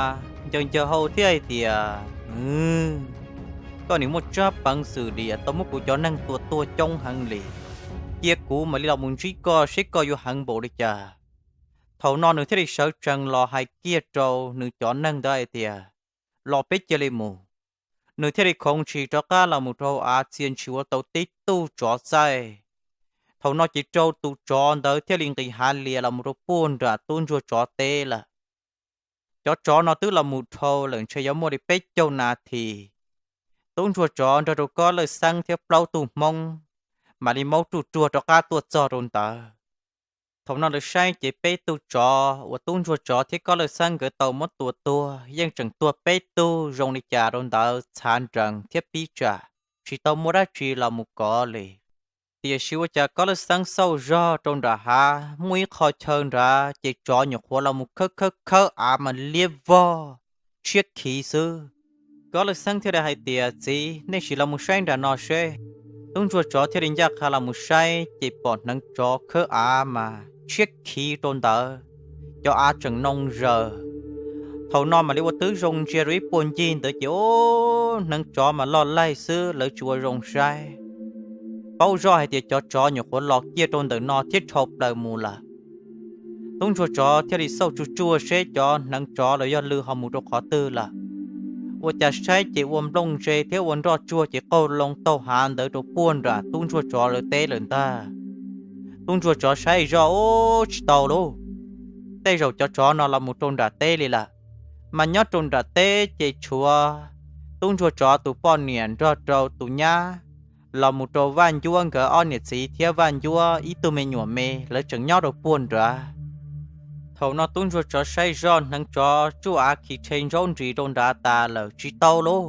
ncaws ncaws hau thiab hais tias, Koj nim muaj tsab peev xwm diam tau muab kuv cov neeg tua tuag coob heev li. Cia kuv mam li los mus ntsib koj seb koj yuav heev npaum li cas. Thaum no nws thiaj li sawv tsees los hais kiag rau nws cov neeg ntawd hais tias, Los peb cia li mus. Nws thiaj li khoov ntshis rov qab los mus rau av txia ntshis ua tau tib tug tsov txaij. Thaum no ces rau tus tsov ntawd thiaj li nqis hav lias los mus rau puag nram tub ntsuag tsov teb lawm. Cov tsov no twb los mus dhau lawm ntshe yuav muaj li peb caug nas this, tub ntsuag tsov nrog rau Kob Lawj Xeeb thiab plaub tug Hmoob mam li maub ruj ruag rov qab tuaj txog rau ntawd. Thaum no lawv saib ces peb tug tsov uas tub ntsuag tsov thiab Kob Lawj Xeeb nkawd tau muab tua tuag yeej tseem tuag peb tug zoo li cas rau ntawd txhav nrees thiab pib tsam, tsis tau muaj dab tsi los mus kov li. Tiam sis ua cas Kob Lawj Xeeb xauj zog rau nram hav muaj ib qho chaw nrad ces tsov nyuam qhuav los mus khawb khawb khawb av mas liab vog tshiab khiv xwb. Kob Lawj Xeeb thiaj li hais tias, Txiv, nej sim los mus saib nram no seb. Tub ntsuag tsov thiaj li ncaj qha los mus saib ces pom hneev tsov khawb av mas tshiab khiv rau ntawd, cov av tseem noo zaws. Thaum no mam li ua tib zoo ntsia rau ib puag ncig ntawd ces ub, hneev tsov mas loj laij xwb lawv tsis ua zoo saib, paub zoj hais tias cov tsov nyuam qhuav los kiag rau ntawm no thiab dhau plaws mus lawm. Tub ntsuag tsov thiaj li xauj tsuag tsuag seb cov hneev tsov los yog lw ho mus rau qhov twg lawm. Ua cas saib ces ua nplooj ntse thiab ua nroj tsuag ces qaug loo taug hav ntawd rau puag nram tub ntsuag tsov lawv teb lawm ntag. Tub ntsuag tsov saib zoj ub tsis tau lauj, tej zaum cov tsov no los mus rau nram teb li lawm. Mas nyob rau nram teb ces tshuav tub ntsuag tsov tus poj niam nrog rau tus nyab los mus rau Vaj Ncuab nkawd ob niam txiv thiab Vaj Ncuab ib tug me nyuam me lawv tseem nyob rau puag nrad. Thaum no tub ntsuag tsov saib zoj hneev tsov tsuj av khi rhe ntsaub nris rau nrad tas lawm tsis tau lauj.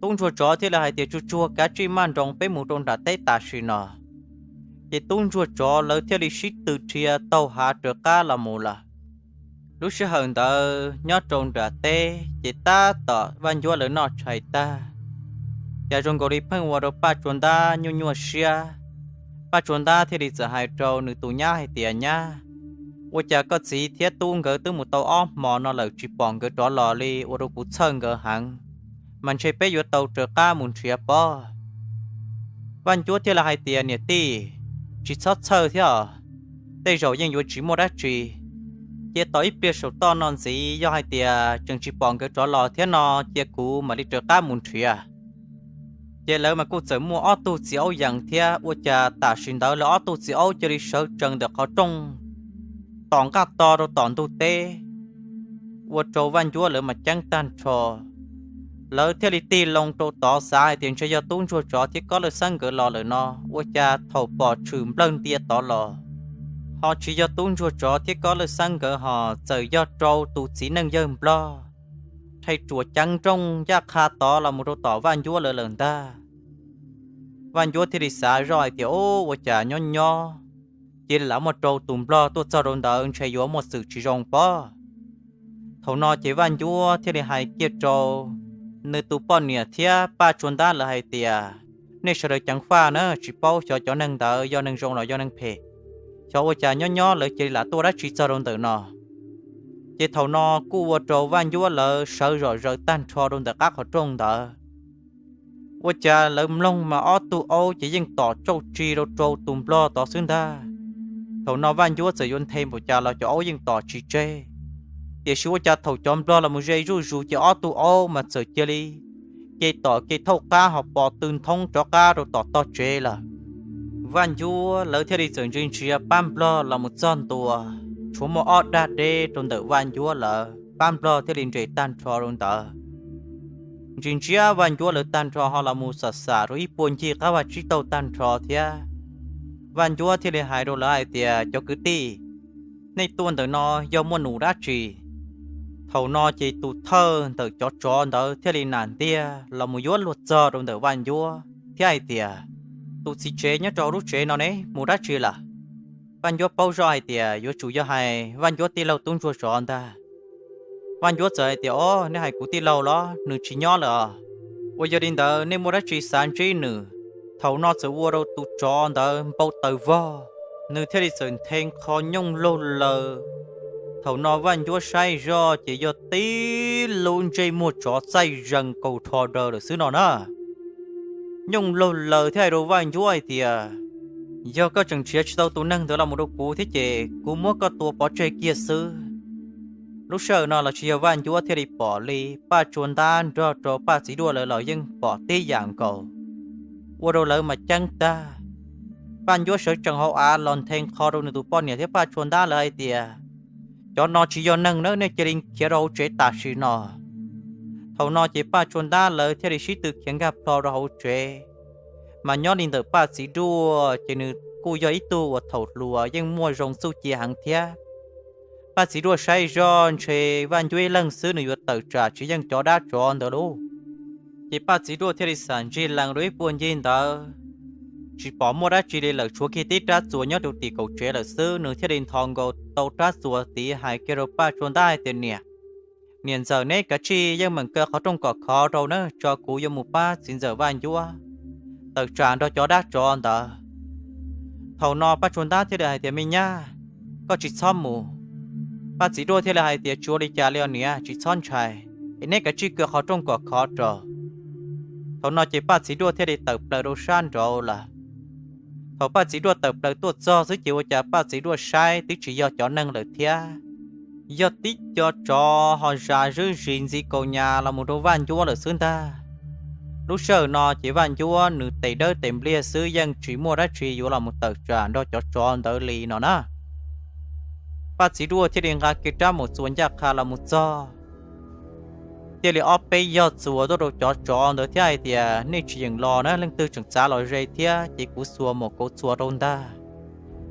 Tub ntsuag tsov thiaj li hais tias, Tsuag tsuag, kav tsij maj nroos peb mus rau nram teb tam sim no. Ces tub ntsuag tsov lawv thiaj li sib tw dhia taug hav raws qab los mus lawm. Lub sij hawm ntawd nyob rau nram teb ces tab tom Vaj Ncuab lawv noj tshais tag, cas zoo nkaus li pheej ua rau Paj Tsua Ntab nyuaj nyuaj siab. Paj Tsua Ntab thiaj li txawm hais rau nws tus nyab hais tias, Nyab, ua cas koj txiv thiab tub nkawd twb mus tau ob hmo no lawm tsis pom nkawd rov los li, ua rau kuv txhawj nkawd heev, mas ntshe peb yuav tau raws qab mus nrhiav pob. Vaj Ncuab thiaj li hais tias, Niam tij, tsis txhob txhawj thiab os, tej zaum yeej yuav tsis muaj dab tsi. Cia tos ib pliag saum toj no ntxiv, yog hais tias tseem tsis pom nkawd rov los thiab no, cia kuv mam li raws qab mus nrhiav. Ces lawv mas kuj txawm muaj ob tug txiv aub yees thiab, ua cas tam sim ntawd lawv ob tug txiv aub cia li sawv tsees ntawm qhov rooj tom nqaj to rau tom ntug teb, ua rau Vaj Ncuab lawv mas ceeb tag nrho. Lawv thiaj li tig loo rau tod xav hais tias ntshe yog tub ntsuag tsov thiab Kob Lawj Xeeb nkawd los lawm no, ua cas thaum pom tshwm nplawg ntia tod los, ho tsis yog tub ntsuag tsov thiab Kob Lawj Xeeb nkawd ho txawm yog rau tus txiv neej yawg Nplog rhais ruam ceev nrooj ncaj qha tod los mus rau tom Vaj Ncuab lawv lawm ntag. Vaj Ncuab thiaj li xav zoj hais tias, Ub, ua cas nyob nyob cia li lam muaj rau tus Nplog tuaj txog rau ntawd, ntshe yuav muaj xwm tsis zoo pob. Thaum no ces Vaj Ncuab thiaj li hais kiag rau nws tus poj niam thiab Paj Tsua Ntab lawv hais tias, Nej sawv daws ceev faj na, tsis paub xyov cov neeg ntawd yog neeg zoo los yog neeg phem, xyov ua cas nyob nyob lawv cia li lam tuaj dab tsi txog rau ntawm no. Ces thaum no kuj ua rau Vaj Ncuab lawv sawv zom zaws tag nrho rau ntawm qab qhov rooj ntawd. Ua cas lawv mloog mas ob tug aub ces yeej tom tsauj tsi rau rau tus Nplog tod xwb ntag. Thaum no Vaj Ncuab txawm yuav nthe npaum cas los cov aub yeej tom tsis tseg. Tiam sis ua cas thaum cov Nplog los mus ze zuj zus ces ob tug aub mas txawm cia li ke tom ke thauj qab ho pos tw nthoob rov qab rau tom tog tsev lawm. Vaj Ncuab lawv thiaj li txawm ntsia ntsia pab Nplog los mus txog ntua, tshuav muaj ob dag deb rau ntawm Vaj Ncuab lawv, pab Nplog thiaj li nres tag nrho rau ntawd. Ntsia ntsia Vaj Ncuab lawv tag nrho ho los mus xam xam rau ib puag ncig qab vaj tsib taug tag nrho thiab. Vaj Ncuab thiaj li hais rau lawv hais tias, Cov kwv tij, nej tuaj ntawm no yog muaj num dab tsi? Thaum no ces tus thawj ntawm cov tsov ntawd thiaj li nam ntiag los mus yuav luag txog rau ntawm Vaj Ncuab thiab hais tias, Tus txiv tsev nyob rau hauv lub tsev no ne mus dab tsi lawm? Vaj Ncuab paub zoj hais tias yuav tsum yog hais Vaj Ncuab tij laug tub ntsuag tsov ntag. Vaj Ncuab txawm hais tias, Ob, nej hais kuv tij laug los? Nws tsis nyob lawm os. Uas yog li ntawd nej muaj dab tsi xav ntsib nws? Thaum no txawm ua rau tus tsov ntawd npau taws vog, nws thiaj li txawm nthe qho nyooj laug laws. Thaum no Vaj Ncuab saib zoj ces yog tib lub ntsej muag tsov txaij zees kaus rho daws lawm xwb no na. Nyooj laug laws thiab hais rau Vaj Ncuab hais tias, Yog koj tseem nrhiav tsis tau tus neeg ntawd los mus rau kuv thiab ces kuv muab koj tua pov tseg kiag xwb. Lub sij hawm no los tsis yog Vaj Ncuab thiaj li pom li, Paj Tsua Ntab nrog rau Paj Txiv Duaj lawv los yeej pom tib yam nkaus, ua rau lawv mas ceeb tag. Vaj Ncuab sawv tsees hauv av los nthe qho rau nws tus poj niam thiab Paj Tsua Ntab lawv hais tias, Cov no tsis yog neeg nawb, nej cia li khiav rau hauv tsev tam sim no. Thaum no ces Paj Tsua Ntab lawv thiaj li sib tw khiav nkag plho rau hauv tsev. Mas nyob li ntawm Paj Txiv Duaj ces nws kuj yog ib tug uas thaum hluas yeej muaj zoo txuj ci heev thiab. Paj Txiv Duaj saib zoj ntshe Vaj Ncuab ib leeg xwb nws yuav tawm tsam tsis yeej cov dab tsov ntawd lauj. Ces Paj Txiv Duaj thiaj li xam ntsig lees rau ib puag ncig ntawd, tsis pom muaj dab tsi li lawm, tshuav kiag tib rab txuas nyob rau tim kaum tsev lawm xwb. Nws thiaj li ntho nkaus tau rab txuas tid hais kiag rau Paj Tsua Ntab hais tias, Niam, niam ntxawm, neb kav tsij yeej meem kaw qhov rooj kom khov rau na, tso kuv yuav mus pab txiv ntxawm Vaj Ncuab tawm tsam nrog cov dab tsov ntawd. Thaum no Paj Tsua Ntab thiaj li hais tias, Me nyab, koj tsis txhob mus. Paj Txiv Duaj thiaj li hais tias, Tsis ua li cas li os niam, tsis txhob ntshai, es neb kav tsij kaw qhov rooj kom khov rau. Thaum no ces Paj Txiv Duaj thiaj li tawm plaws rau sab nraud lawm. Thaum Paj Txiv Duaj tawm plaws tuaj txog xwb ces ua cas Paj Txiv Duaj saib twb tsis yog cov neeg lawm thiab, yog tib co tsov ho zas zwb zis ntxiv kaus nyas los mus rau Vaj Ncuab lawm xwb ntag. Lub sij hawm no ces Vaj Ncuab nws tes dawb tes npliag xwb, yeej tsis muaj dab tsi yuav los mus tawm tsam nrog cov tsov ntawd li no na. Paj Txiv Duaj thiaj li nqa kiag rab maum txuas ncaj qha los mus txog, thiaj li ob peb yog txuas tuaj rau cov tsov ntawd thiab hais tias, Nej tsis yeem los na, leej twg tseem txav los ze thiab ces kuv xuas maum kauv txuas rau ntag.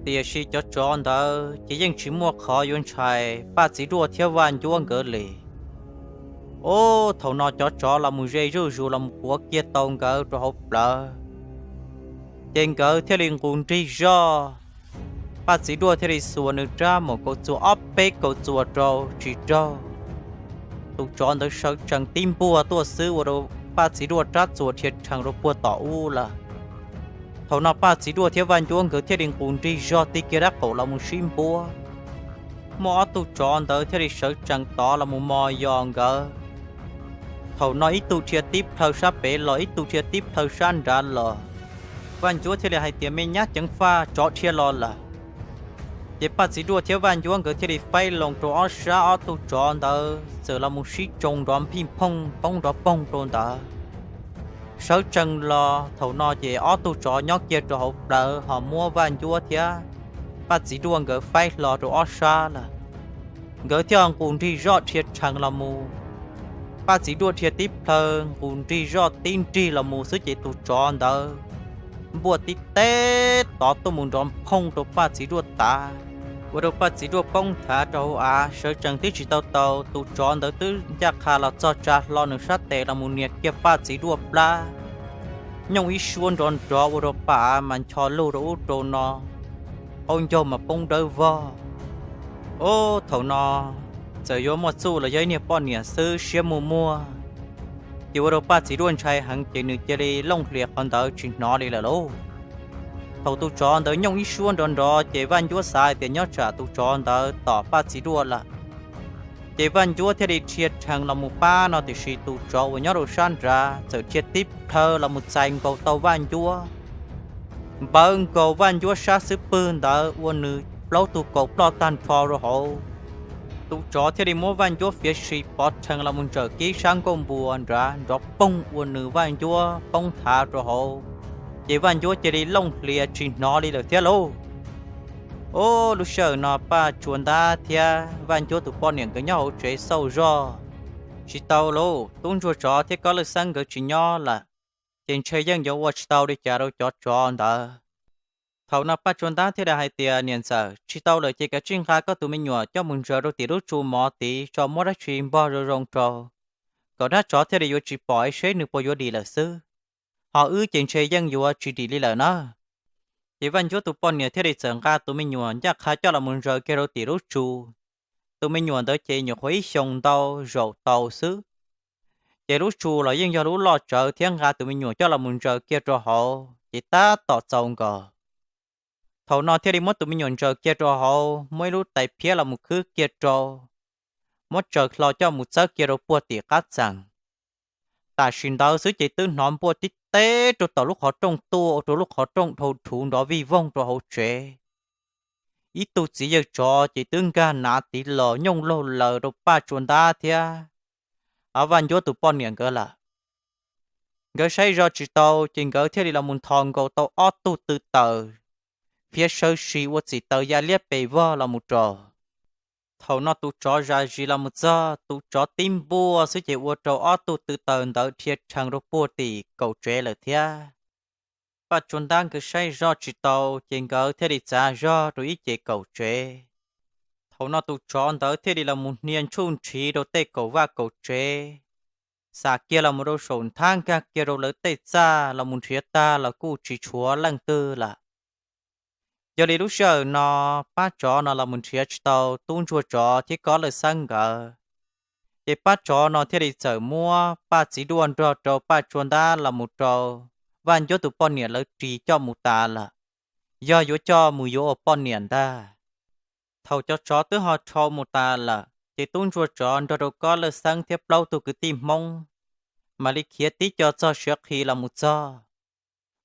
Tiam sis cov tsov ntawd ces yeej tsis muaj qhov yuav ntshai Paj Txiv Duaj thiab Vaj Ncuab nkawd li. Ub, thaum no cov tsov los mus ze zuj zus los mus quav kiag tau nkawd rau hauv plawv, ces nkawd thiaj li nqus nrig zoj. Paj Txiv Duaj thiaj li xuas nws rab maum kauv txuas ob peb kauv txuas rau tsis raug. Tus tsov ntawd sawv tsees tib npuaj tuaj xwb ua rau Paj Txiv Duaj rab txuas dhia rhees rau puag tom ub lawm. Thaum no Paj Txiv Duaj thiab Vaj Ncuab nkawd thiaj li nqus nrig zog ti kiag dab qaum los mus sib npuab. Muaj ob tug tsov ntawd thiaj li sawv tsees tod los mus mos yos nkawd. Thaum no ib tug dhia tib plhaw sab pem los, ib tug dhia tib plhaw sab nrad los. Vaj Ncuab thiaj li hais tias, Me nyab ceev faj, tsov dhia los lawm. Ces Paj Txiv Duaj thiab Vaj Ncuab nkawd thiaj li faib loo rau ob sab, ob tug tsov ntawd txawm los mus sib tsoo nrov nphij phooj poob nrov poog rau ntawd. Sawv tsees los thaum no ces ob tug tsov nyob kiag rau hauv plawv ho muab Vaj Ncuab thiab Paj Txiv Duaj nkawd faib hlo rau ob sab lawm. Nkawd thiaj nqus nrig zoj dhia rhees los mus. Paj Txiv Duaj dhia tib plhaw nqus nrig zoj tib nrig los mus xwb ces tus tsov ntawd npuaj tib teb tod tuaj mus nrov phooj rau Paj Txiv Duaj tav, ua rau Paj Txiv Duaj poob nthav rau hauv av sawv tsees twb tsis tau tau. Tus tsov ntawd twb ncaj qha los txog tsa hlo nws sab tes los mus nias kiag Paj Txiv Duaj plab, nyooj ib suab nrov nrov ua rau paj av mas ncho lug rau ub rau no, qaub ncaug mas poob dawb vog. Ub, thaum no txawm yuav muaj txuj los yog ib niag poj niam xwb siab muag muag, ces ua rau Paj Txiv Duaj ntshai heev ces nws cia li looj hlias qhov ntawd tsis hnov li lawm lauj. Thaum tus tsov ntawd nyooj ib suab nrov nrov ces Vaj Ncuab xav hais tias nyob tsam tus tsov ntawd tom Paj Txiv Duaj lawm. Ces Vaj Ncuab thiaj li dhia rhees los mus pab no, tiam sis tus tsov uas nyob rau sab nrad txawm dhia tib plhaw los mus txais nkaus tau Vaj Ncuab, npawv nkaus Vaj Ncuab sab xub pwg ntawd ua nws plaub tug kaus ploj tag nrho rau hauv. Tus tsov thiaj li muab Vaj Ncuab fiav sim pov rhees los mus ntsawm kib sab nkuaj npua nrad nrov poog ua nws Vaj Ncuab poob nthav rau hauv, ces Vaj Ncuab cia li looj hlias tsis hnov li lawm thiab lauj. Ub, lub sij hawm no Paj Tsua Ntab thiab Vaj Ncuab tus poj niam nkawd nyob hauv tsev xauj zoj, tsis tau lauj, tub ntsuag tsov thiab Kob Lwj Xeeb nkawd tsis nyob lawm, ces ntshe yeej yuav ua tsis tau li cas rau cov tsov ntawd. Thaum no Paj Tsua Ntab thiaj li hais tias, Niam ntxawm, tsis tau lawm ces kav tsij nqa koj tus me nyuam coj mus ntsaws rau tim lub tsu mov tid tso, muab dab tsi npog zoo zoo rau, kom dab tsov thiaj li yuav tsis pom es seb nws puas yuav dim lawm xwb. Ho wb ces ntshe yeej yuav tsis dim li lawm na. Ces Vaj Ncuab tus poj niam thiaj li txawm nqa tus me nyuam ncaj qha coj los mus ntsaws kiag rau tim lub tsu. Tus me nyuam ntawd ces nyuam qhuav ib xyoos ntau zaum tau xwb, ces lub tsu los yeej yog lub loj tsawv thiab, nqa tus me nyuam coj los mus ntsaws kiag rau hauv ces tab tom txaus nkaus. Thaum no thiaj li muab tus me nyuam ntsaws kiag rau hauv, muab ib lub tais phiab los mus khwb kiag rau, muab tsaws hlo coj mus txawb kiag rau puag tim qab txees. Tam sim ntawd xwb ces twb hnov npuaj tib teb rau tom lub qhov rooj tuaj, ua rau lub qhov rooj dhau dhuv nrov vij voog rau hauv tsev. Ib tug txiv yawg tsov ces twb nkag nav tiv los nyooj laug laws rau Paj Tsua Ntab thiab Vaj Ncuab tus poj niam nkawd lawm. Nkawd saib zoj tsis tau ces nkawd thiaj li los mus nthos nkaus tau ob tug tw taws, fiav sawv si ua txim taws ya liab pes vog los mus rau. Thaum no tus tsov zam zis los mus txog, tus tsov tib npuaj xwb ces ua rau ob tug tw taws ntawd dhia rhees rau puag tim kaum tsev lawm thiab. Paj Tsuas Ntab nkawd saib zoj tsis tau ces nkawd thiaj li txav zog rau ib ce kaum tsev. Thaum no tus tsov ntawd thiaj li los mus hnia ntshuj nrhiv rau tej kaum vaj kaum tsev, xam kiag los mus rau saum nthab nkag kiag rau lawv tej txaj los mus nrhiav tag los kuj tsis tshuav leej twg lawm. Yog li lub sij hawm no pab tsov no los mus nrhiav tsis tau tub ntsuag tsov thiab Kob Lawj Xeeb nkawd, ces pab tsov no thiaj li txawm muab Paj Txiv Duaj nrog rau Paj Tsuas Ntab los mus rau Vaj Ncuab tus poj niam lawv ris coj mus tas lawm, yog yuav coj mus yuav ua poj niam ntag. Thaum cov tsov twb ho dhau mus tas lawm ces tub ntsuag tsov nrog rau Kob Lawj Xeeb thiab plaub tug kwv tij Hmoob mam li khiav tib co txog siav qhi los mus txog.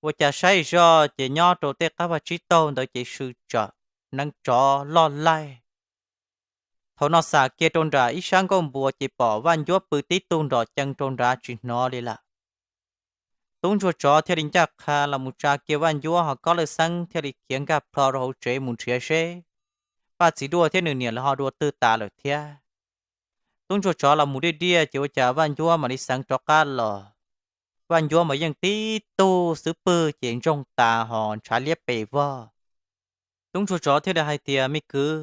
Ua cas saib zoj ces nyob rau tej qab vaj tsib taug ntawd ces sw tsawm, neev tsov loj laij. Thaum no xam kiag rau nram ib sab nkuaj npua ces pom Vaj Ncuab pw tib tug nrom cees rau nrad tsis hnov li lawm. Tub ntsuag tsov thiaj li ncaj qha los mus tsa kiag Vaj Ncuab ho Kob Lawj Xeeb thiaj li khiav nkag plho rau hauv tsev mus nrhiav seb Paj Txiv Duaj thiab nws niam lawv ho dua twg tas lawm thiab. Tub ntsuag tsov los mus diaj diaj ces ua cas Vaj Ncuab mam li xeev rov qab los. Vaj Ncuab mas yeej tib tug xub pwg ces ntsoog tas ho ntshav liab pes vog. Tub ntsuag tsov thiaj li hais tias, Me kwv,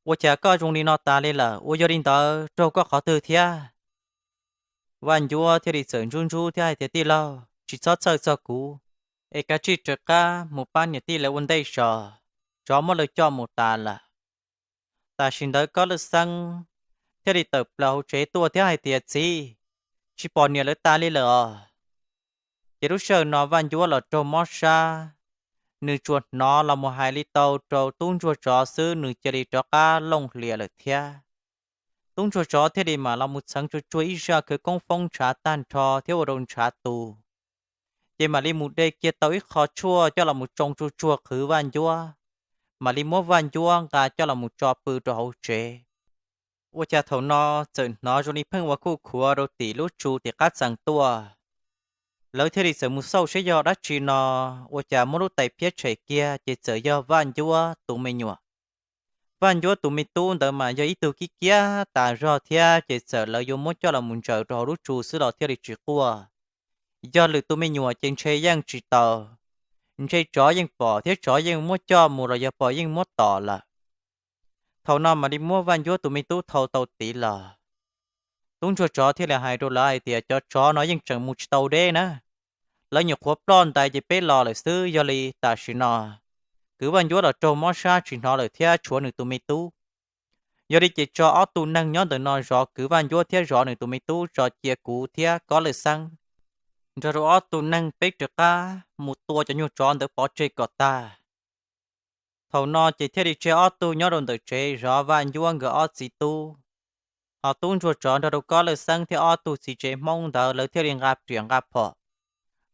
ua cas koj zoo li no tas li lawm, ua yog li ntawd raug koj qhov twg thiab? Vaj Ncuab thiaj li txawm ntsub ntsub thiab hais tias, Tij laug, tsis txhob txhawj txog kuv, es kav tsij raws qab mus pab niam tij lawv ua ntej tso, tsov muab lawv coj mus tas lawm. Tam sim ntawd Kob Lawj Xeeb thiaj li tawm plaws hauv tsev tuaj thiab hais tias, Txiv, tsis pom niam lawv tas li lawm os. Ces lub sij hawm no Vaj Ncuab los raug mob sab, nws tsuas hnov los mus hais li tau rau tub ntsuag tsov xwb nws cia li rov qab looj hlias lawm thiab. Tub ntsuag tsov thiaj li mam los mus txheev tsuag tsuag ib zaj khawv koob foob ntshav tag nrho thiab ua rau ntshav tu. Ces mam li mus de kiag tau ib qho tshuaj coj los mus tsoo tsuag tsuag qhwv Vaj Ncuab, mam li muab Vaj Ncuab nqa coj los mus tso pw rau hauv tsev. Ua cas thaum no txawm hnov zoo li pheej ua khuj khuav rau tim lub tsu tim qab txee tuaj. Lawv thiaj li txawm mus xauj seb yog dab tsi no, ua cas muab lub tais phiab tshem kiag ces txawm yog Vaj Ncuab tus me nyuam. Vaj Ncuab tus me tub ntawd mas yog ib tug kib kiab tas zog thiab ces txawm lawv yuav muab coj los mus ntsaws rau hauv lub tsu xwb los thiaj li tsis quaj. Yog lwm tus me nyuam ces ntshe yeej tsis tau, ntshe tsov yeej pom thiab tsov yeej muab coj mus los yog pom yeej muab tom lawm. Thaum no mam li muab Vaj Ncuab tus me tub thau tau tiv los. Tub ntsuag tsov thiaj li hais rau lawv hais tias, Cov tsov no yeej tseem mus tsis tau deb na. Lawv nyuam qhuav ploj ntais ces peb los lawm xwb, yog li tam sim no kwv Vaj Ncuab los raug mob sab tsis hnov lawm thiab tshuav nws tus me tub. Yog li ces tso ob tug neeg nyob ntawm no zov kwv Vaj Ncuab thiab zov nws tus me tub tso cia kuv thiab Kob Lawj Xeeb nrog rau ob tug neeg peb rov qab mus tua cov nyuag tsov ntawd pov tseg kom tag. Thaum no ces thiaj li tseg ob tug nyob rau ntawm tsev zov Vaj Ncuab nkawd ob txiv tub. Ho tub ntsuag tsov nrog rau Kob Lawj Xeeb thiab ob tug txiv tsev Hmoob ntawd lawv thiaj li nqa riam nqa phom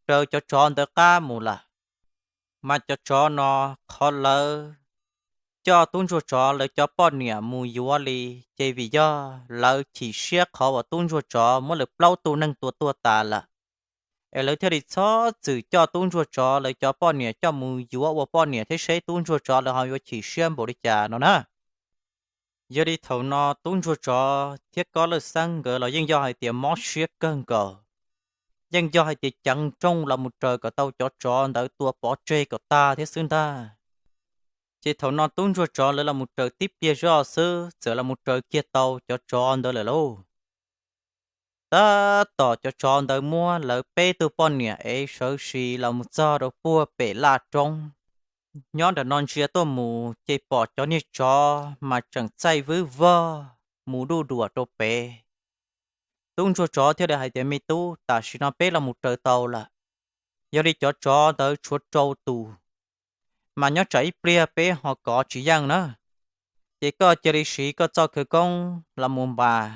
raws cov tsov ntawd qab mus lawm. Mas cov tsov no qhov lawv coj tub ntsuag tsov lawv cov poj niam mus yuav li, ces vim yog lawv chim siab qhov uas tub ntsuag tsov muab lawv plaub tug neeg tua tuag tas lawm, es lawv thiaj li txhob txwm coj tub ntsuag tsov lawv cov poj niam coj mus yuav ua poj niam thiab seb tub ntsuag tsov lawv ho yuav chim siab npaum li cas no na. Yog li thaum no tub ntsuag tsov thiab Kob Lawj Xeeb nkawd los yeej yog hais tias mob siab kawg nkaus, yeej yog hais tias ceev nrooj los mus raws kom tau cov tsov ntawd tua pov tseg kom tag thiab xwb ntag. Ces thaum no tub ntsuag tsov lawv los mus raws tib pliag zoj xwb txawm los mus raws kiag tau cov tsov ntawd lawm lauj. Tab tom cov tsov ntawd muab lawv peb tug poj niam ev sawv si los mus txog rau puag pem laj roob, nyob nram no ntsia tuaj mus ces pom cov niag tsov mas tseem txaij vwb vog mus duj duam rau pem. Tub ntsuag tsov thiaj li hais tias, Me tub, tam sim no peb los mus raws tau lawm, yog li cov tsov ntawd tshuav rau tus, mas nyob tsam ib pliag peb ho kov tsis yeej na. Ces koj cia li siv koj txoj khawv koob los mus npas,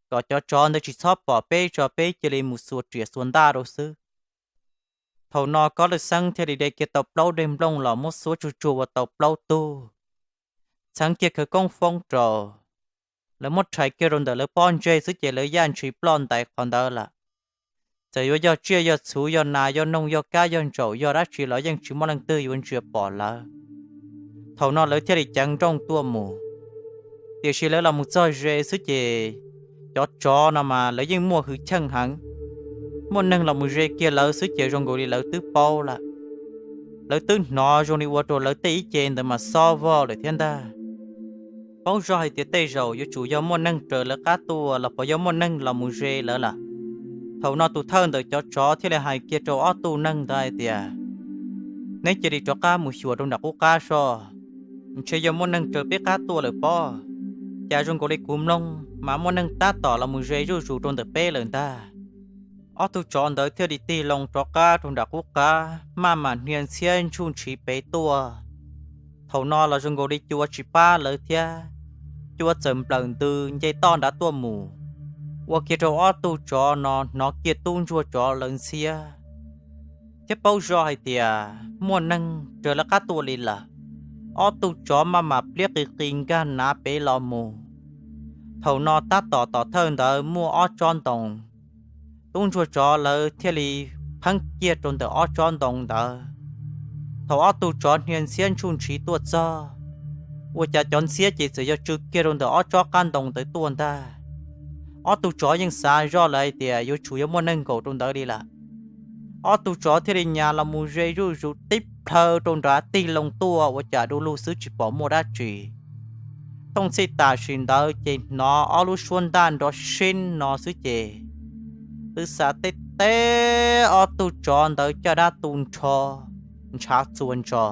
kom cov tsov ntawd tsis txhob pom peb tso peb cia li mus xuas riam xuas ntaj rau xwb. Thaum no Kob Lawj Xeeb thiaj li de kiag tau plaub dej nplooj los muab xuab tsuj tsuag ua tau plaub tug, txheev kiag khawv koob foob rau. Lawv muab rhais kiag rau ntawm lawv pob ntseg xwb ces lawv yaj ntshis ploj ntais qhov ntawd lawm. Txawm yuav yog tsiaj yog txhu yog nas yog noog yog kab yog ntsaum yog dab tsi los yeej tsis muaj leej twg yuav ntsia pom lawv. Thaum no lawv thiaj li ceev nrooj tuaj mus, Tiam sis lawv los mus txog ze xwb ces cov tsov no mas lawv yeej muaj hwj chim heev. Muaj neeg los mus ze kiag lawv xwb ces zoo nkaus li lawv twb paub lawm. Lawv twb hnov zoo li ua rau lawv tej ib ce ntawd mas xob vog lawm thiab ntag. Paub zog hais tias tej zaum yuav tsum yog muaj neeg raws lawv qab tuaj los puas yog muaj neeg los mus ze lawv lawm. Thaum no tus thawj ntawm cov tsov thiaj li hais kiag rau ob tug neeg ntawd hais tias, neb cia li rov qab mus xyuas rau nram qub qab soj, ntshe yog muaj neeg raws peb qab tuaj lawm pob. Cas zoo nkaus li kuv mloog mas muaj neeg tab tom los mus ze zuj zus rau ntawm peb lawm ntag. Ob tug tsov ntawd thiaj li tig loo rov qab rau nram qub qab, maj mam hnia ntxhiab ntsuj ntshiv pem tuaj. Thaum no los zoo nkaus li cua tsis pab lawv thiab, cua txawm nplawm ntws nce toj nrad tuaj mus, ua kiag rau ob tug tsov no hnov kiag tub ntsuag tsov lawv ntxhiab thiab paub zog hais tias muaj neeg raws lawv qab tuaj li lawm. Ob tug tsov maj mam pliab qis qis nkag nav pem los mus. Thaum no tab tom tom thawj ntawd muaj ob tsob ntoo, tub ntsuag tsov lawv thiaj li pheeb kiag rau ntawm ob tsob ntoo ntawd. Thaum ob tug tsov hnia ntxhiab ntsuj ntshiv tuaj txog, ua cas cov ntxhiab ces txawm yog tsw kiag rau ntawm ob tsob qab ntoo ntawd tuaj ntag. Ob tug tsov yeej xav zoj lawm hais tias yuav tsum yuav muaj neeg nkaum rau ntawd li lawm. Ob tug tsov thiaj li nyas los mus ze zuj zus tib plhaw rau nrad tig loo tuaj ua cas du lug xwb tsis pom muaj dab tsi. Thooj txhij tam sim ntawd ces hnov ob lub suab ntaj nrov sib no xwb ces twb xav teb teb ob tug tsov ntawd caj dab tu nrho, ntshav txua ntso,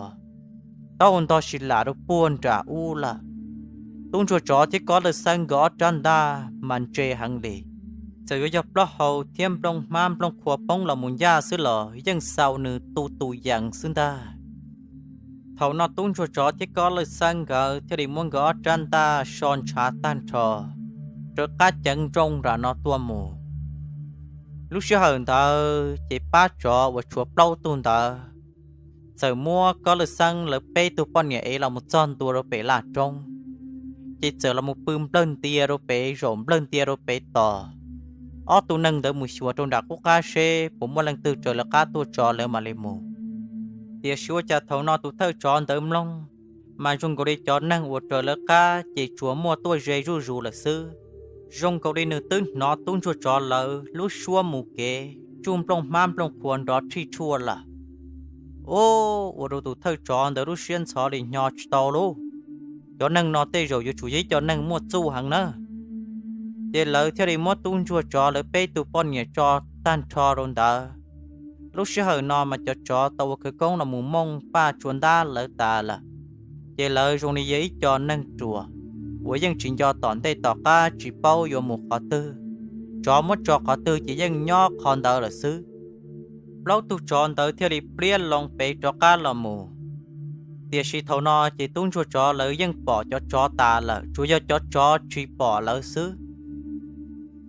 taub hau ntog si lam rau puag nram ub lawm. Tub ntsuag tsov thiab kob lawj xeeb nkawd ob rab ntaj mas ntse heev li, txawm yuav yog plaub hau thiab nplooj hmab nplooj qhua poob los mus ncaj xwb los yeej xaus nws tu tus yees xwb ntag. Thaum no tub ntsuag tsov thiab kob lawj xeeb nkawd thiaj li muab nkawd ob rab ntaj so ntshav tag nrho, rov qab ceev nrooj nram no tuaj mus. Lub sij hawm ntawd ces pab tsov uas tshuav plaub tug ntawd txawm muab kob lawj xeeb lawv peb tug poj niam ev los mus txog ntua rau pem laj roob, ces txawm los mus pw nplawg ntia rau pem zaum nplawg ntia rau pem tos. Ob tug neeg ntawd mus xyuas rau nram qub qab seb puas muaj leej twg raws lawv qab tuaj tso lawv mam li mus. Tiam sis ua cas thaum no tus thawj tsov ntawd mloog, mas zoo nkaus li cov neeg uas raws lawv qab ces tsuas muaj tuaj ze zuj zus lawm xwb. Zoo nkaus li nws twb hnov tub ntsuag tsov lawv lub suab mus kev tsuj nplooj hmab nplooj qhua nrov tshij tshuaj lawm. Ub, ua rau tus thawj tsov ntawd lub siab ntxhov li hnyo tsis tau lauj. Cov neeg no tej zaum yuav tsum yog ib co neeg muaj txuj heev na. Ces lawv thiaj li muab tub ntsuag tsov lawv peb tug poj niam tso tag nrho rau ntawd. Lub sij hawm no mas cov tsov tau ua khawv koob los mus mooj paj tsua ntab lawv tas lawm. Ces lawv zoo li yog ib co neeg ruam uas yeej tsis nco tom ntej tom qab tsis paub yuav mus qhov twg, tsov muab tso qhov twg ces yeej nyob qhov ntawd lawm xwb. Plaub tug tsov ntawd thiaj li pliab loo pem rov qab los mus. Tiam sis thaum no ces tub ntsuag tsov lawv yeej pom cov tsov tas lawm, tsuas yog cov tsov tsis pom lawv xwb.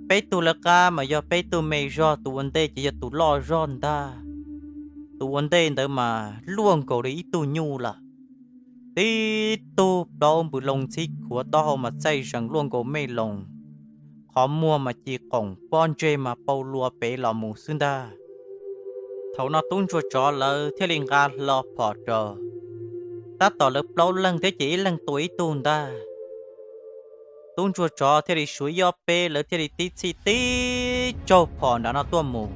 Peb tug lawv qab mas yog peb tug me zog, tus ua ntej ces yog tus loj zog ntag. Tus ua ntej ntawd mas luaj nkaus li ib tug nyuj lawm, tib tug plaub npws loo ntxhib khuav, taub hau mas txaij zees luaj nkaus me loos, qhov muag mas ci qoom, pob ntseg mas pau lua pem los mus xwb ntag. Thaum no tub ntsuag tsov lawv thiaj li nqa hlo phom rau, tab tom lawv plaub leeg thiab ces ib leeg tua ib tug ntag. Tub ntsuag tsov thiaj li suav ib ob peb, lawv thiaj li tib txhij tib tsaug phom nram no tuaj mus.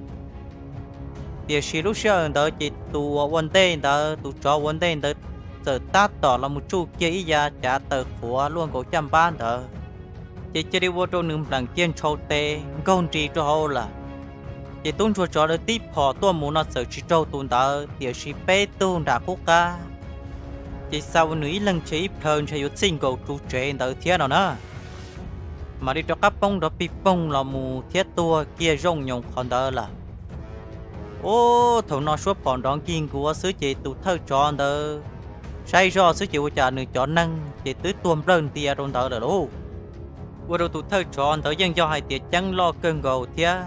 Tiam sis lub sij hawm ntawd ces tus uas ua ntej ntawd, tus tsov ua ntej ntawd txawm tab tom los mus tsuj kiag ib yav cav taws qhuav luaj nkaus caj npab ntawd, ces cia li ua rau nws npleem kiag ntshaus tes nkaug nris rau hauv lawm. Ces tub ntsuag tsov lawv tib phom tuaj mus no txawm tsis raug tus ntawd, tiam sis peb tug nram qub qab ces xa ua nws ib leeg ntshe ib plhaw ntshe yuav txij nkaus ru tsev ntawd thiab no na, mam li rov qab poob nrov pig poog los mus thiab tuag kiag zooj nyoos qhov ntawd lawm. Ub, thaum no suab phom nrov nkig nkuav xwb ces tus thawj tsov ntawd saib zoj xwb ces ua cas nws cov neeg ces twb tuag nplawg ntia rau ntawd lawm lauj. Ua rau tus thawj tsov ntawd yeej yog hais tias ceeb loj kawg nkaus thiab.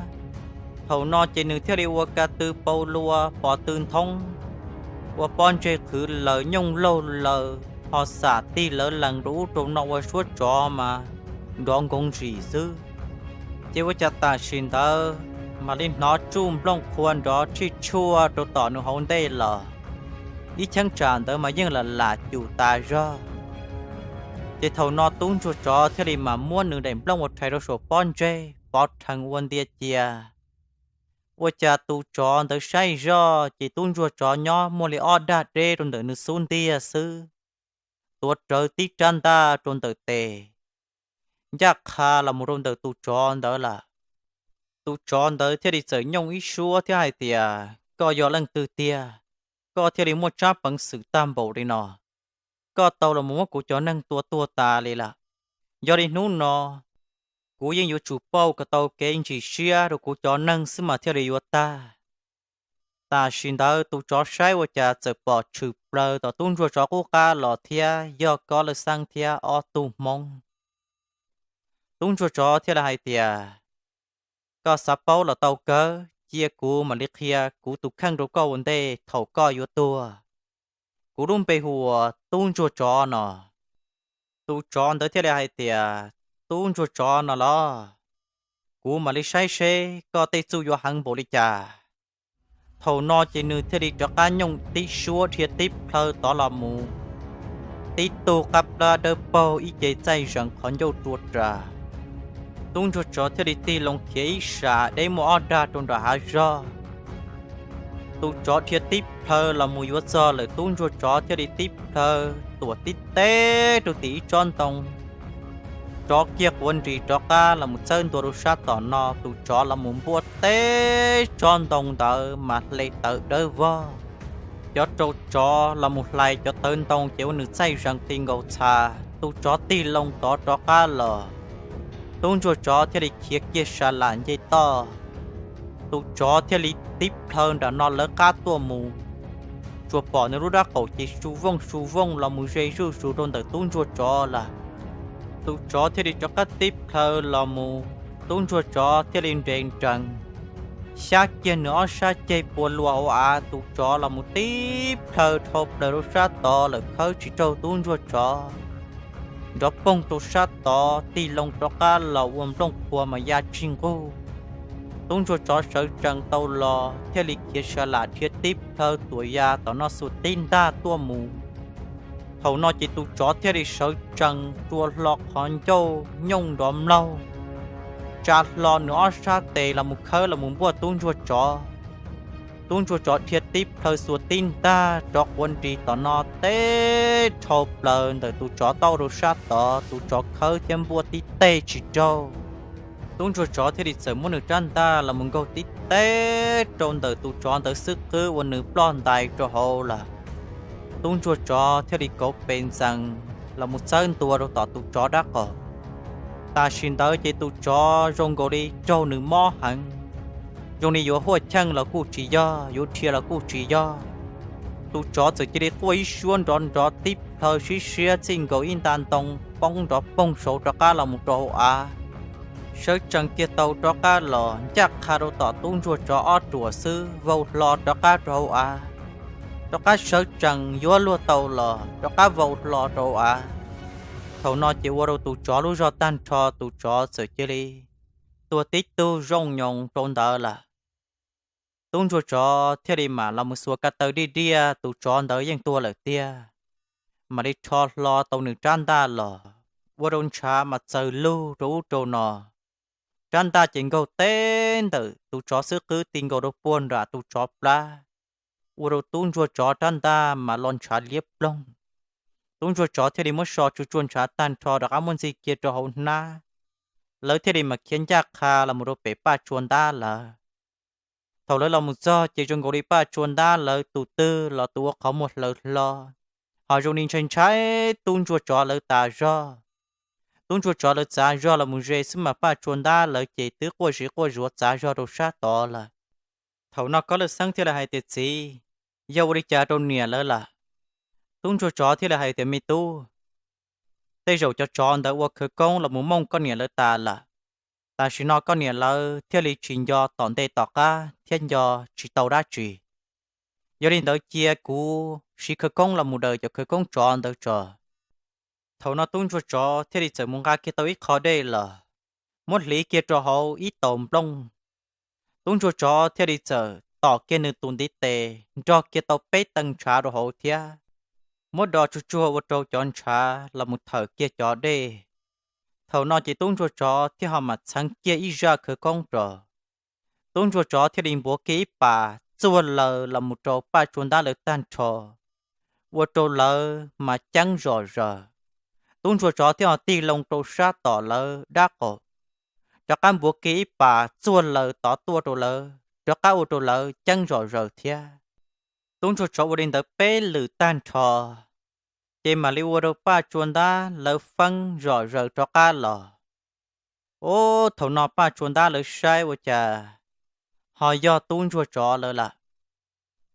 Thaum no ces nws thiaj li ua ka tw pau lua pov tw nthoob, ua pob ntseg qhwv laws nyooj laug laws ho xam tig lawv lees rau ub rau no ua suab tsov mas nrov nkoov zim xwb. Ces ua cas tam sim ntawd mam li hnov tsuj nplooj qhua nrov tshij tshuaj rau tom nws hauv ntej los, ib cheeb tsam ntawd mas yeej lam lam cum tas zog. Ces thaum no tub ntsuag tsov thiaj li mam muab nws daim nplooj ua rhais rau saum pob ntseg pov rhees ua ntia cia. Ua cas tus tsov ntawd saib zoj ces tub ntsuag tsov nyob muaj li ob dag deb rau ntawm nws xub ntiag xwb, tuav rawv tib rab ntaj rau ntawm tes, ncaj qha los mus rau ntawm tus tsov ntawd lawm. Tus tsov ntawd thiaj li txawm nyooj ib suab thiab hais tias, Koj yog leej twg tiag, koj thiaj li muaj tsab peev xwm tag npaum li no? Koj tau los mus muab kuv cov neeg tua tuag tas li lawm. Yog li hnub no, kuv yeej yuav tsum pauj kom tau kev ntsim siab rau kuv cov neeg xwb mas thiaj li yuav tag. Tam sim ntawd tus tsov saib ua cas txawm pom tshwm plaws tom tub ntsuag tsov qub qab los thiab yog Kob Lawj Xeeb thiab ob tug Hmoob. Tub ntsuag tsov thiaj li hais tias, Koj xav paub los tau kawg, cia kuv mam li qhia kuv tus kheej rau koj ua ntej thaum koj yuav tuag. Kuv lub npe hu ua tub ntsuag tsov no. Tus tsov ntawd thiaj li hais tias, Tub ntsuag tsov no los, kuv mam li saib seb koj tej txuj yuav heev npaum li cas. Thaum no ces nws thiaj li rov qab nyooj tib suab dhia tib plhaw tod los mus, tib tug qab plab dawb paug ib ce txaij zees qhov ncauj rua ras. Tub ntsuag tsov thiaj li tig loo khiav ib sam deb muaj ob dag rau nram hav zog. Tus tsov dhia tib plhaw los mus yuav txog lawm, tub ntsuag tsov thiaj li tib plhaw tuam tib teb rau tim ib tsob ntoo. Tsov kiag quav nris rov qab los mus txawb ntua rau sab tom no, tus tsov los mus npuaj teb tsob ntoo ntawd mas hle tawv dawb vog. Cov rau tsov los mus hlais cov tawv ntoo ces ua nws txaij zees ti nkaus txha. Tus tsov tig loo tod rov qab los, tub ntsuag tsov thiaj li khiav kiag sa lam nce toj. Tus tsov thiaj li tib plhaw nram no lawv qab tuaj mus, tsuas pom nws lub dab qaum ces su vooj su vooj los mus ze zuj zus rau ntawm tub ntsuag tsov lawm. Tus tsov thiaj li rov qab tib plhaw los mus, tub ntsuag tsov thiaj li nres nrees, xyab kiag nws ob sab ceg pua luas hauv av, tus tsov los mus tib plhaw dhau plaws rau sab tod lawm, khawb tsis raug tub ntsuag tsov. Nrov poog rau sab tod, tig loo rov qab los ua nplooj qhuav mas ya tsis nquj. Tub ntsuag tsov sawv tsees tau los thiaj li khiav sa lam dhia tib plhaw tuam ya tom no xuas tib ntaj tuaj mus. Thaum no ces tus tsov thiaj li sawv tsees rua hlo qhov ncauj nyooj nrov mlaug, tsa hlo nws ob sab tes los mus khawb los mus npuaj tub ntsuag tsov. Tub ntsuag tsov dhia tib plhaw xuas tib ntaj, tsov quav nris tom no teb dhau plaws ntawm tus tsov tau rau sab tod, tus tsov khawb thiab npuaj tib teg tsis raug. Tub ntsuag tsov thiaj li txawm muab nws rab ntaj los mus nkaug tib teg rau ntawm tus tsov ntawd xwb qwb ua nws ploj ntais rau hauv lawm. Tub ntsuag tsov thiaj li kauv pes ntxees los mus txawb ntua rau tom tus tsov dab qaum. Tam sim ntawd ces tus tsov zoo nkaus li raug nws mob heev, zoo li yuav huaj cheej los kuj tsis yog, yuav dhia los kuj tsis yog. Tus tsov txawm cia li quaj ib suab nrov nrov tib plhaw sib siab txij nkaus ib nta ntoo poob nrov poog saud rov qab los mus rau hauv av. Sawv tsees kiag tau rov qab los ncaj qha rau tom tub ntsuag tsov ob ruam xwb, vau hlo rov qab rau hauv av. Rov qab sawv tsees yuav luag tau los rov qab vau hlo rau hauv av. Thaum no ces ua rau tus tsov lub zog tag nrho, tus tsov txawm cia li tuag tib tug zoo nyoos rau ntawd lawm. Tub ntsuag tsov thiaj li mam los mus xuas ko taw diaj diaj, tus tsov ntawd yeej tuag lawm tiag, mam li rho hlo tau nws rab ntaj los, ua rau ntshav mas txaws lug rau ub rau no. Rab ntaj ces nkaug teb ntawm tus tsov xwb qwb ti nkaus rau puag nram tus tsov plab, ua rau tub ntsuag tsov rab ntaj mas lo ntshav liab ploog. Tub ntsuag tsov thiaj li muab so tsuag tsuag ntshav tag nrho rov qab muab ntxig kiag rau hauv hnab. Lawv thiaj li mam khiav ncaj qha los mus rau pem Paj Tsua Ntab lawv. Thaum lawv los mus txog ces zoo nkaus li Paj Tsua Ntab lawv tus twg los tus ua qhov muag hlaws hlo, ho zoo li ntshai ntshai tub ntsuag tsov lawv tas zog. Tub ntsuag tsov lawv txav zog los mus ze xwb mas Paj Tsua Ntab lawv ces twb quaj zis quaj zuav txav zog rau sab tod lawm. Thaum no Kob Lwj Xeeb thiaj li hais tias, Txiv, yog ua li cas rau niam lawv lawm? Tub ntsuag tsov thiaj li hais tias, Me tub, tej zaum cov tsov ntawd ua khawv koob los mus mooj koj niam lawv tas lawm. Tam sim no koj niam lawv thiaj li tsis nco tom ntej tom qab thiab nco tsis tau dab tsi. Yog li ntawd cia kuv siv khawv koob los mus daws cov khawv koob tsov ntawd tso. Thaum no tub ntsuag tsov thiaj li txawm mus nqa kiag tau ib qho dej los, muab hliv kiag rau hauv ib taus nplooj. Tub ntsuag tsov thiaj li txawm tom kiag nws tus ntiv tes nrog kiag tau peb tee ntshav rau hauv thiab. muab do tsuag tsuag ua rau cov ntshav los mus thawm kiag cov dej. Thaum no ces tub ntsuag tsov thiaj ho mam txheev kiag ib zaj khawv koob rau. Tub ntsuag tsov thiaj li npuav kiag ib pas txuag laws los mus rau Paj Tsua Ntab lawv tag nrho, ua rau lawv mas ceeb zom zaws. Tub ntsuag tsov thiaj ho tig loo rau sab tom lawv dab qaum, rov qab npuav kiag ib pas txuag laws tod tuaj rau lawv, rov qab ua rau lawv ceeb zom zaws thiab. Tub ntsuag tsov ua li ntawd peb lwm tag nrho, ces mam li ua rau Paj Tsua Ntab lawv feeb zom zaws rov qab los. Ub, thaum no Paj Tsua Ntab lawv saib ua cas ho yog tub ntsuag tsov lawv lawm.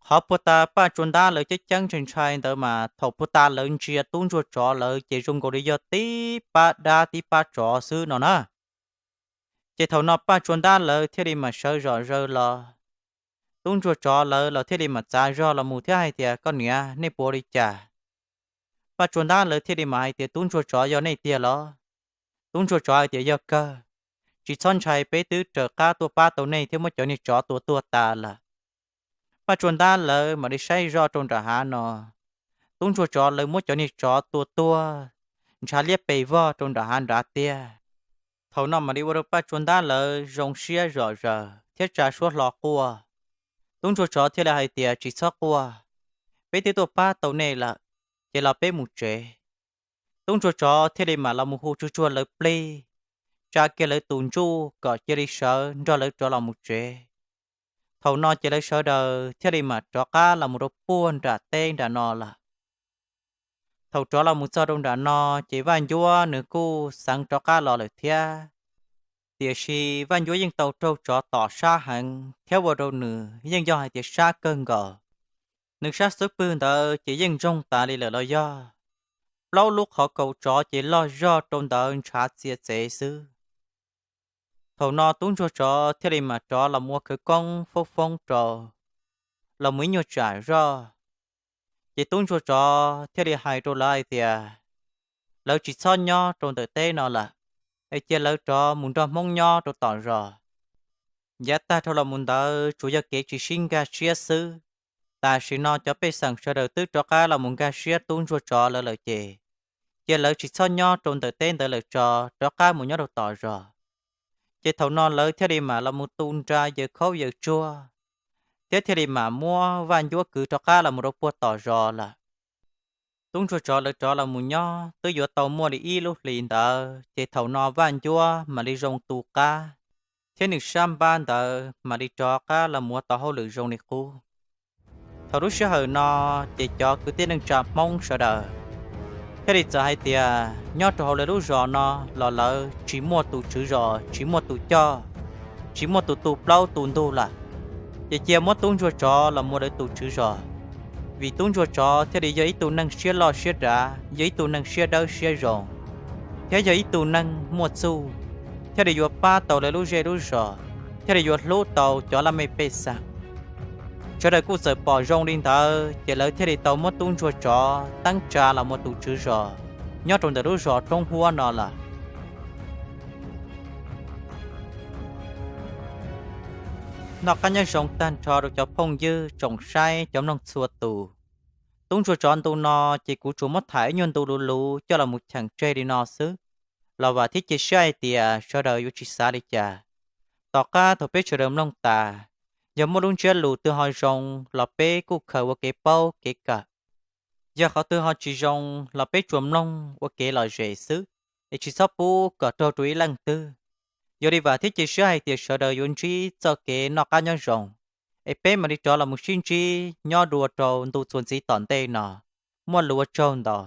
Qhov puag ta Paj Tsua Ntab lawv ceeb ceeb ntshai ntshai ntawd mas thaum puag ta lawv ntsia tub ntsuag tsov lawv ces zoo nkaus li yog tib pab dab tib pab tsov xwb no na. Ces thaum no Paj Tsua Ntab lawv thiaj li mam sawv zom zaws los. Tub ntsuag tsov lawv los thiaj li mam txav zog los mus thiab hais tias, Koj niam, nej puas ua li cas? Paj Tsua Ntab lawv thiaj li mam hais tias, Tub ntsuag tsov, yog nej tiag los? Tub ntsuag tsov hais tias, Yog kawg, tsis txhob ntshai, peb twb raws qab tuaj pab tau nej thiab muab cov niag tsov tua tuag tas lawm. Paj Tsua Ntab lawv mam li saib zoj rau nram hav no, tub ntsuag tsov lawv muab cov niag tsov tua tuag ntshav liab pes vog rau nram hav nrad tiag. Thaum no mam li ua rau Paj Tsua Ntab lawv zoo siab zom zaws thiab tsa suab hlo quaj. Tub ntsuag tsov thiaj li hais tias, Tsis txhob quaj, peb twb tuaj pab tau nej lawm, ces los peb mus tsev. Tub ntsuag tsov thiaj li mam los mus hu tsuag tsuag lawv plig, tsa kiag lawv tus ntsuj kom cia li sawv nrog lawv rov los mus tsev. Thaum no ces lawv sawv daws thiaj li mam rov qab los mus rau puag nram teb nram no lawm. Thaum rov los mus txog rau nram no, ces Vaj Ncuab nws kuj xeev rov qab los lawm thiab. Tiam sis Vaj Ncuab yeej tau raug tsov tom sab heev thiab ua rau nws yeej yog hais tias sab kawg nkaus. Nws sab xub pwg ntawd ces yeej ntsoog tas li lawm los yog, plaub lub qhov kaus tsov ces loj zog rau ntawd ntshav txia txev xwb. Thaum no tub ntsuag tsov thiaj li mam rov los ua khawv koob foob foob rau, los mus ib nyuag tsam zoj, ces tub ntsuag tsov thiaj li hais rau lawv hais tias, Lawv tsis txhob nyob rau ntawm teb no lawm, es cia lawv rov mus nrog Hmoob nyob rau tom zos. Yav tag dhau los mus ntawd tsuas yog kev tsis sib nkag siab xwb. Tam sim no cov pej xeem sawv daws twb rov qab los mus nkag siab tub ntsuag tsov lawv lawm ces, cia lawv tsis txhob nyob rau ntawm teb ntawd lawm tso, rov qab mus nyob rau tom zos. Ces thaum no lawv thiaj li mam los mus tu nra yaws khaub yaws tsuag, thiab thiaj li mam muab Vaj Ncuab kwv rov qab los mus rau puag tom zos lawm. Tub ntsuag tsov lawv rov los mus nyob twb yuav tau muaj li ib lub hlis ntawd, ces thaum no Vaj Ncuab mam li zoo tu qab, thiab nws sab npab ntawd mam li rov qab los mus ua tau hauj lwm zoo li qub. Thaum lub sij hawm no, ces cov kwv tij neej tsa Hmoob sawv daws thiaj li txawm hais tias nyob rau hauv lawv lub zos no los lawv tsis muaj tus tswv zos, tsis muaj tus coj, tsis muaj tus tu plaub tu ntug lawm, ces cia muab tub ntsuag tsov los mus ua lawv tus tswv zos. Vim tub ntsuag tsov thiaj li yog ib tug neeg siab loj siab dav, yog ib tug neeg siab dawb siab zoo, thiab yog ib tug neeg muaj txuj, thiaj li yuav pab tau lawv lub zej lub zos, thiaj li yuav hlub tau cov laj mej pej xeem. Sawv daws kuj txawm pom zoo li ntawd, ces lawv thiaj li tau muab tub ntsuag tsov teeb tsa los mus ua tus tswv zos nyob rau ntawm lub zos Roob Huab no lawm. Noj qab nyob zoo tag nrho rau cov phooj ywg tsoom saib cov mloog txhua tus. Tub ntsuag tsov ntu no ces kuv tsuas muab tham ib nyuag ntu luv luv coj los mus cheem tseg li no xwb, los vam thiab cia siab hais tias sawv daws yuav tsis xav li cas. Tom qab thaum peb sawv daws mloog tas, yog muaj lub ntsiab lus twg ho zoo los peb kuj khaws ua kev paub kev kawm. Yog qhov twg ho tsis zoo los peb tsuas mloog ua kev lom zem xwb, es tsis txhob pub kom raug rau ib leej twg. Yuav li vam thiab cia siab hais tias sawv daws yuav ntsib txoj kev noj qab nyob zoo, es peb mam li rov los mus sib ntsib nyob dua rau ntu txuas ntxiv tom ntej no. Muaj lus ua tsaug ntau.